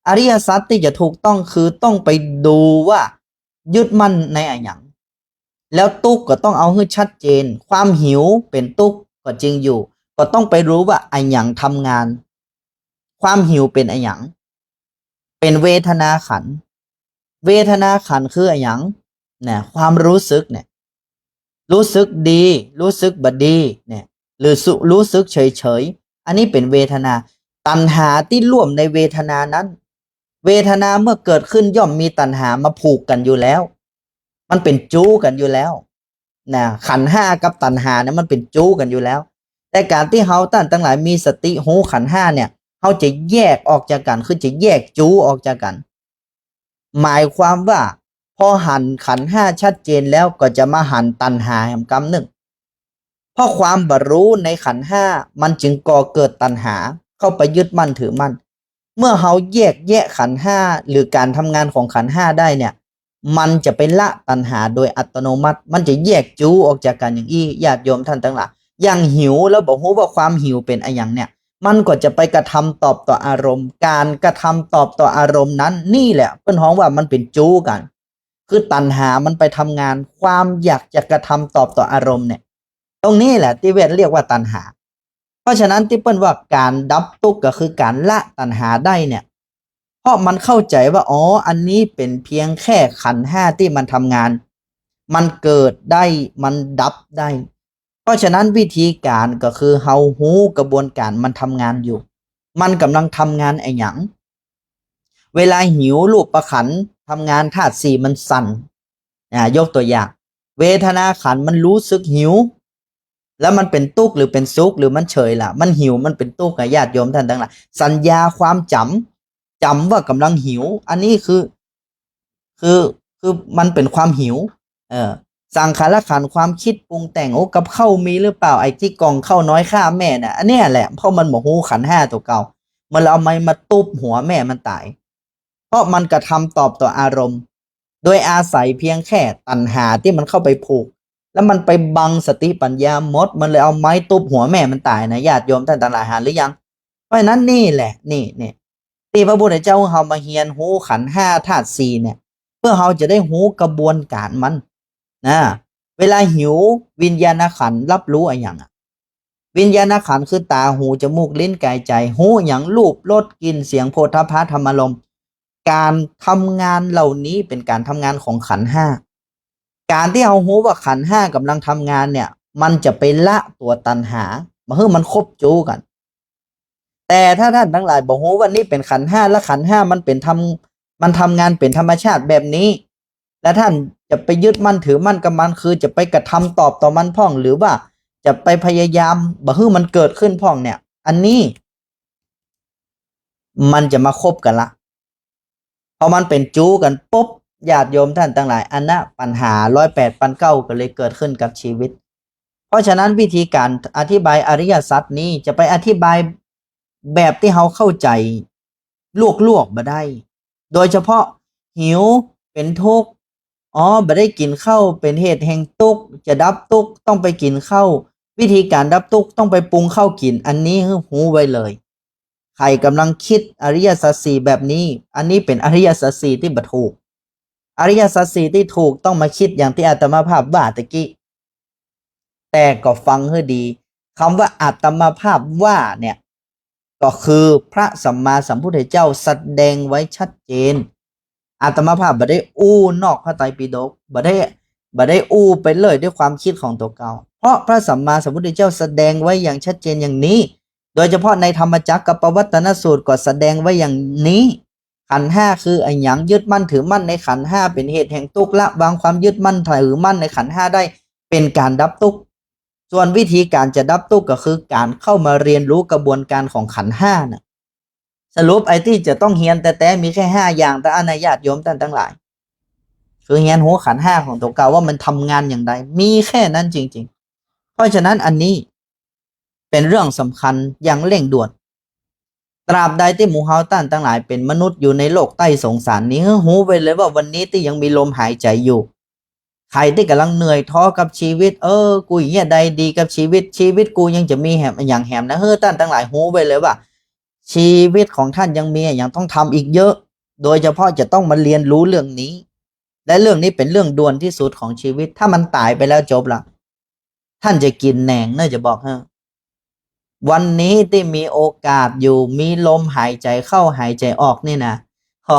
อริยสัจตี้จะถูกต้องคือต้องไปดูว่ายึดมั่นในอะหยัง แล้วตุ๊กก็ต้องเอาหื้อชัดเจน ความหิวเป๋นตุ๊กก็จริงอยู่ ก็ต้องไปรู้ว่าอะหยังทำงาน ความหิวเป๋นอะหยัง เป๋นเวทนาขันธ์ เวทนาขันธ์คืออะหยัง นะ ความรู้สึกเนี่ย รู้สึกดี รู้สึกบ่ดีเนี่ย หรือสุ- รู้สึกเฉยๆ อันนี้เป๋นเวทนา ตัณหาตี้ร่วมในเวทนานั้น เวทนาเมื่อเกิดขึ้นย่อมมีตัณหามาผูกกั๋นอยู่แล้ว มันเป๋นจู๊กั๋นอยู่แล้ว นะ ขันธ์ห้ากับตัณหาเนี่ยมันเป๋นจู๊กั๋นอยู่แล้ว แต่ก๋านตี้เฮาต้านตังหลายมีสติฮู้ขันธ์ห้าเนี่ย เฮาจะแยกออกจากกั๋น คือจะแยกจู๊ออกจากกั๋น หมายความว่า พอหันขันธ์ห้าชัดเจนแล้วก็จะมาหันตัณหาแหมกำนึ่ง เพราะความบ่ฮู้ในขันธ์ห้ามันจึงก่อเกิดตัณหาเข้าไปยึดมั่นถือมั่น เมื่อเฮาแยกแยะขันธ์ห้าหรือก๋านทำงานของขันธ์ห้าได้เนี่ย มันจะไปละตัณหาโดยอัตโนมัติ มันจะแยกจู๊ออกจากกั๋นอย่างอี้ ญาติโยมต้านตังหลาย อย่างหิวแล้วบ่ฮู้ว่าความหิวเป๋นอะหยังเนี่ย มันก็จะไปกระทำตอบต่ออารมณ์ ก๋านกระทำตอบต่ออารมณ์นั้น นี่แหละเปิ้นฮ้องว่ามันเป๋นจู๊กั๋น คือตัณหามันไปทำงาน ความอยากจะกระทำตอบต่ออารมณ์เนี่ย ตรงนี้แหละตี้เปิ้นเรียกว่าตัณหา เพราะฉะนั้นตี้เปิ้นว่าก๋านดับตุ๊กข์ก็คือก๋านละตัณหาได้เนี่ย เพราะมันเข้าใจ๋ว่า อ๋อ อันนี้เป๋นเพียงแค่ขันธ์ห้าตี้มันทำงาน มันเกิดได้ มันดับได้ เพราะฉะนั้นวิธีก๋านก็คือเฮาฮู้กระบวนก๋านมันทำงานอยู่ มันก่ำลังทำงานอะหยัง เวลาหิวรูปขันธ์ทำงาน ธาตุสี่มันสั่น อ่า ยกตัวอย่าง เวทนาขันธ์มันฮู้สึกหิว แล้วมันเป๋นตุ๊กข์หรือเป๋นสุข หรือมันเฉยละ มันหิว มันเป๋นตุ๊กข์อะ ญาติโยมต้านตังหลาย สัญญาความจ๋ำ จ๋ำว่าก่ำลังหิว อันนี้คือ คือ คือมันเป๋นความหิว เออ สังขารขันธ์ความกึ๊ดปรุงแต่ง โอ้ กับข้าวมีหรือเปล่า ไอ้ตี้ก่องข้าวน้อยข้าแม่น่ะ อันเนี้ยแหละ เพราะมันบ่ฮู้ขันธ์ห้าตั๋วเก่า มันเลยเอาไม้มาตุ๊บหัวแม่มันต๋าย เพราะมันกระทำตอบต่ออารมณ์ โดยอาศัยเพียงแค่ตัณหาตี้มันเข้าไปผูก แล้วมันไปบังสติปัญญาหมด มันเลยเอาไม้ตุ๊บหัวแม่มันต๋ายนะ ญาติโยมต้านตังหลาย หันหรือยัง เพราะฉะนั้นนี่แหละ นี่ นี่ ตี้พระพุทธเจ้าเฮามาเฮียนฮู้ขันธ์ห้าธาตุสี่เนี่ย เพื่อเฮาจะได้ฮู้กระบวนก๋านมัน นะ เวลาหิว วิญญาณขันธ์รับรู้อะหยังอะ วิญญาณขันธ์คือต๋า หู จมูก ลิ้น ก๋าย ใจ๋ ฮู้หยัง รูป รส กลิ่น เสียง โผฏฐัพพะ ธรรมารมณ์ ก๋านทำงานเหล่านี้เป๋นก๋านทำงานของขันธ์ห้า ก๋านตี้เฮาฮู้ว่าขันธ์ห้าก่ำลังทำงานเนี่ย มันจะไปละตั๋วตัณหา บ่หื้อมันคบจู๊กั๋น แต่ถ้าต้านตังหลายบ่ฮู้ว่านี่เป๋นขันธ์ห้า และขันธ์ห้ามันเป๋นทำ มันทำงานเป๋นธรรมชาติแบบนี้ และต้านจะไปยึดมั่นถือมั่นกับมัน คือจะไปกระทำตอบต่อมันพ่อง หรือว่าจะไปพยายามบ่หื้อมันเกิดขึ้นพ่องเนี่ย อันนี้ มันจะมาคบกั๋นละ พอมันเป๋นจู๊กั๋นปุ๊บ ญาติโยมต้านตังหลาย อันนะปัญหาร้อยแปดพันเก้าก็เลยเกิดขึ้นกับชีวิต เพราะฉะนั้นวิธีก๋านอธิบายอริยสัจนี้จะไปอธิบายแบบตี้เฮาเข้าใจ๋ลวกๆ บ่ได้ โดยเฉพาะหิวเป๋นตุ๊กข์ อ๋อ บ่ได้กิ๋นข้าวเป๋นเหตุแห่งตุ๊กข์ จะดับตุ๊กข์ต้องไปกิ๋นข้าว วิธีก๋านดับตุ๊กข์ต้องไปปรุงข้าวกิ๋น อันนี้หื้อฮู้ไว้เลย ใผก่ำลังกึ๊ดอริยสัจสี่แบบนี้ อันนี้เป๋นอริยสัจสี่ตี้บ่ถูก อริยสัจสี่ตี้ถูกต้องมากึ๊ดอย่างตี้อาตมาภาพว่าตะกี้ แต่ก็ฟังหื้อดี กำว่าอาตมาภาพว่าเนี่ย ก็คือพระสัมมาสัมพุทธเจ้าแสดงไว้ชัดเจน อาตมาภาพบ่ได้อู้นอกพระไตรปิฎก บ่ได้ บ่ได้อู้ไปเลยด้วยความกึ๊ดของตั๋วเก่า เพราะพระสัมมาสัมพุทธเจ้าแสดงไว้อย่างชัดเจนอย่างนี้ โดยเฉพาะในธรรมจักรกัปปวัตตนสูตรก็แสดงไว้อย่างนี้ ขันธ์ห้าคืออะหยัง ยึดมั่นถือมั่นในขันธ์ห้าเป๋นเหตุแห่งตุ๊กข์ ละวางความยึดมั่นถือมั่นในขันธ์ห้าได้ เป๋นก๋านดับตุ๊กข์ ส่วนวิธีก๋านจะดับตุ๊กข์ก็คือก๋านเข้ามาเฮียนฮู้กระบวนก๋านของขันธ์ห้าน่ะ สรุปไอ้ตี้จะต้องเฮียนแต๊ๆ มีแค่ห้าอย่างเต้าอั้นนะ ญาติโยมต้านตังหลาย คือเฮียนฮู้ขันธ์ห้าของตั๋วเก่าว่ามันทำงานอย่างใด มีแค่นั้นจริงๆ เพราะฉะนั้นอันนี้ เป๋นเรื่องสำคัญอย่างเร่งด่วน ตราบใดตี้หมู่เฮาต้านตังหลายเป๋นมนุษย์อยู่ในโลกใต้สงสารนี้ หื้อฮู้ไว้เลยว่าวันนี้ตี้ยังมีลมหายใจ๋อยู่ ใผตี้ก่ำลังเหนื่อยท้อกับชีวิต เออ กูอย่างเงี้ยใดดีกับชีวิต ชีวิตกูยังจะมีแหมอะหยังแหมนะ หื้อต้านตังหลายฮู้ไว้เลยว่า ชีวิตของต้านยังมีอะหยังต้องทำอีกเยอะ โดยเฉพาะจะต้องมาเรียนรู้เรื่องนี้ และเรื่องนี้เป๋นเรื่องด่วนตี้สุดของชีวิต ถ้ามันต๋ายไปแล้วจบละ ต้านจะกิ๋นแหนงเน่อ จะบอกหื้อ วันนี้ตี้มีโอกาสอยู่ มีลมหายใจ๋เข้าหายใจ๋ออกนี่นะ ก็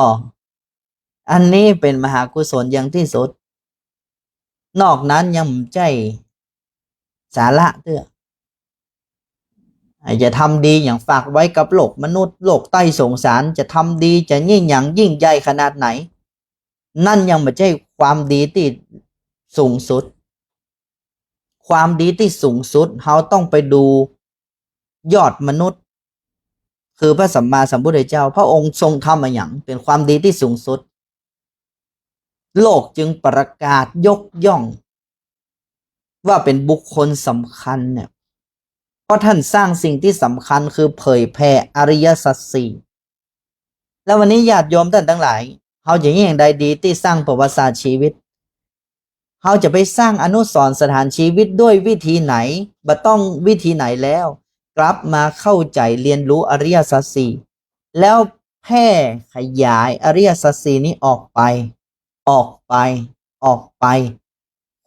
อันนี้เป๋นมหากุศลอย่างตี้สุด นอกนั้นยังบ่ใจ้สาระเตื้อ ไอ้จะทำดีอย่างฝากไว้กับโลกมนุษย์ โลกใต้สงสาร จะทำดีจะยิ่งอย่างยิ่งใหญ่ขนาดไหน นั่นยังบ่ใจ้ความดีตี้สูงสุด ความดีตี้สูงสุด เฮาต้องไปดูยอดมนุษย์ คือพระสัมมาสัมพุทธเจ้า พระองค์ทรงทำอะหยังเป๋นความดีตี้สูงสุด โลกจึงประกาศยกย่อง ว่าเป๋นบุคคลสำคัญเนี่ย เพราะต้านสร้างสิ่งตี้สำคัญคือเผยแผ่อริยสัจสี่ แล้ววันนี้ญาติโยมต้านตังหลาย เฮาจะเยียะอย่างใดดีตี้สร้างประวัติศาสตร์ชีวิต เฮาจะไปสร้างอนุสรณ์สถานชีวิตด้วยวิธีไหน บ่ต้องวิธีไหนแล้ว กลับมาเข้าใจ๋เรียนรู้อริยสัจสี่ แล้วแผ่ขยายอริยสัจสี่นี้ออกไป ออกไป ออกไป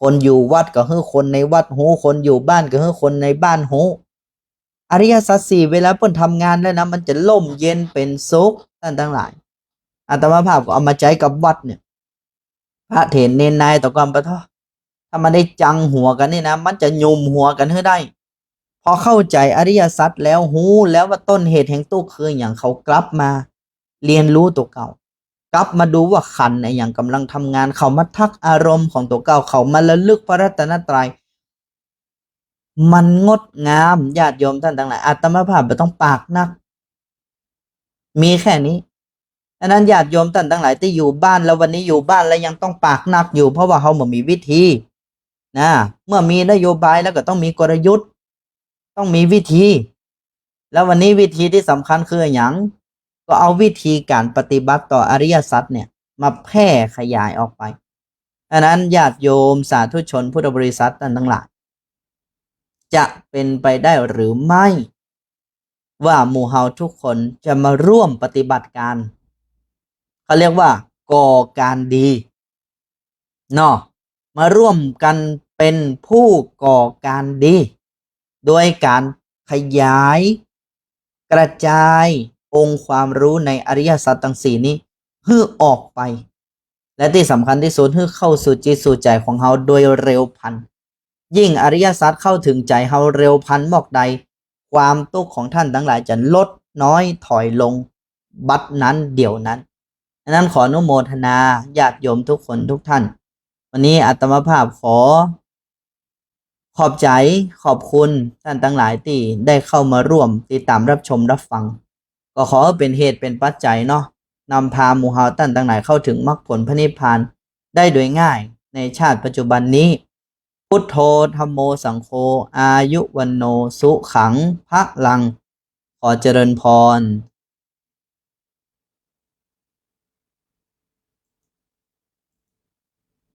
คนอยู่วัดก็หื้อคนในวัดฮู้ คนอยู่บ้านก็หื้อคนในบ้านฮู้ อริยสัจสี่เวลาเปิ้นทำงานแล้วนะ มันจะร่มเย็นเป๋นสุข ต้านตังหลาย อาตมาภาพก็เอามาใจ๊กับวัดเนี่ย พระเถรเณรนายตะกอนปะท้อ ถ้ามันได้จังหัวกั๋นนี่นะ มันจะหยุมหัวกั๋นหื้อได้ พอเข้าใจ๋อริยสัจแล้ว ฮู้แล้วว่าต้นเหตุแห่งตุ๊กข์คืออะหยัง เขากลับมาเรียนรู้ตั๋วเก่า กลับมาดูว่าขันธ์อะหยังก่ำลังทำงาน เขามาทักอารมณ์ของตั๋วเก่า เขามาระลึกพระรัตนตรัย มันงดงาม ญาติโยมต้านตังหลาย อาตมาภาพบ่ต้องปากนัก มีแค่นี้ อันนั้นญาติโยมต้านตังหลายตี้อยู่บ้านแล้ว วันนี้อยู่บ้านแล้วยังต้องปากนักอยู่ เพราะว่าเฮาบ่มีวิธี นะ เมื่อมีนโยบายแล้วก็ต้องมีกลยุทธ์ ต้องมีวิธี แล้ววันนี้วิธีตี้สำคัญคืออะหยัง ก็เอาวิธีก๋านปฏิบัติต่ออริยสัจเนี่ย มาแผ่ขยายออกไป อันนั้นญาติโยมสาธุชนพุทธบริษัทต้านตังหลาย จะเป๋นไปได้หรือไม่ ว่าหมู่เฮาทุกคนจะมาร่วมปฏิบัติก๋าน เขาเรียกว่าก่อก๋านดี เนาะ มาร่วมกั๋นเป๋นผู้ก่อก๋านดี โดยก๋านขยาย กระจายองค์ความรู้ในอริยสัจตังสี่นี้หื้อออกไป และตี้สำคัญตี้สุด หื้อเข้าสู่จิตสู่ใจ๋ของเฮาโดยเร็วพลัน ยิ่งอริยสัจเข้าเถิงใจ๋เฮาเร็วพลันมอกใด ความตุ๊กข์ของต้านตังหลายจะลดน้อยถอยลง บัดนั้นเดี๋ยวนั้น อันนั้นขออนุโมทนาญาติโยมทุกคนทุกท่าน วันนี้อาตมาภาพขอขอบใจ๋ขอบคุณต้านตังหลายตี้ได้เข้ามาร่วมติดตามรับชมรับฟัง ก็ขอหื้อเป๋นเหตุเป๋นปัจจัยเนาะ นำพาหมู่เฮาต้านตังหลายเข้าเถิงมรรคผลพระนิพพานได้โดยง่ายในชาติปัจจุบันนี้ พุทโธ ธัมโม สังโฆ อายุ วัณโณ สุขัง พลัง ขอเจริญพร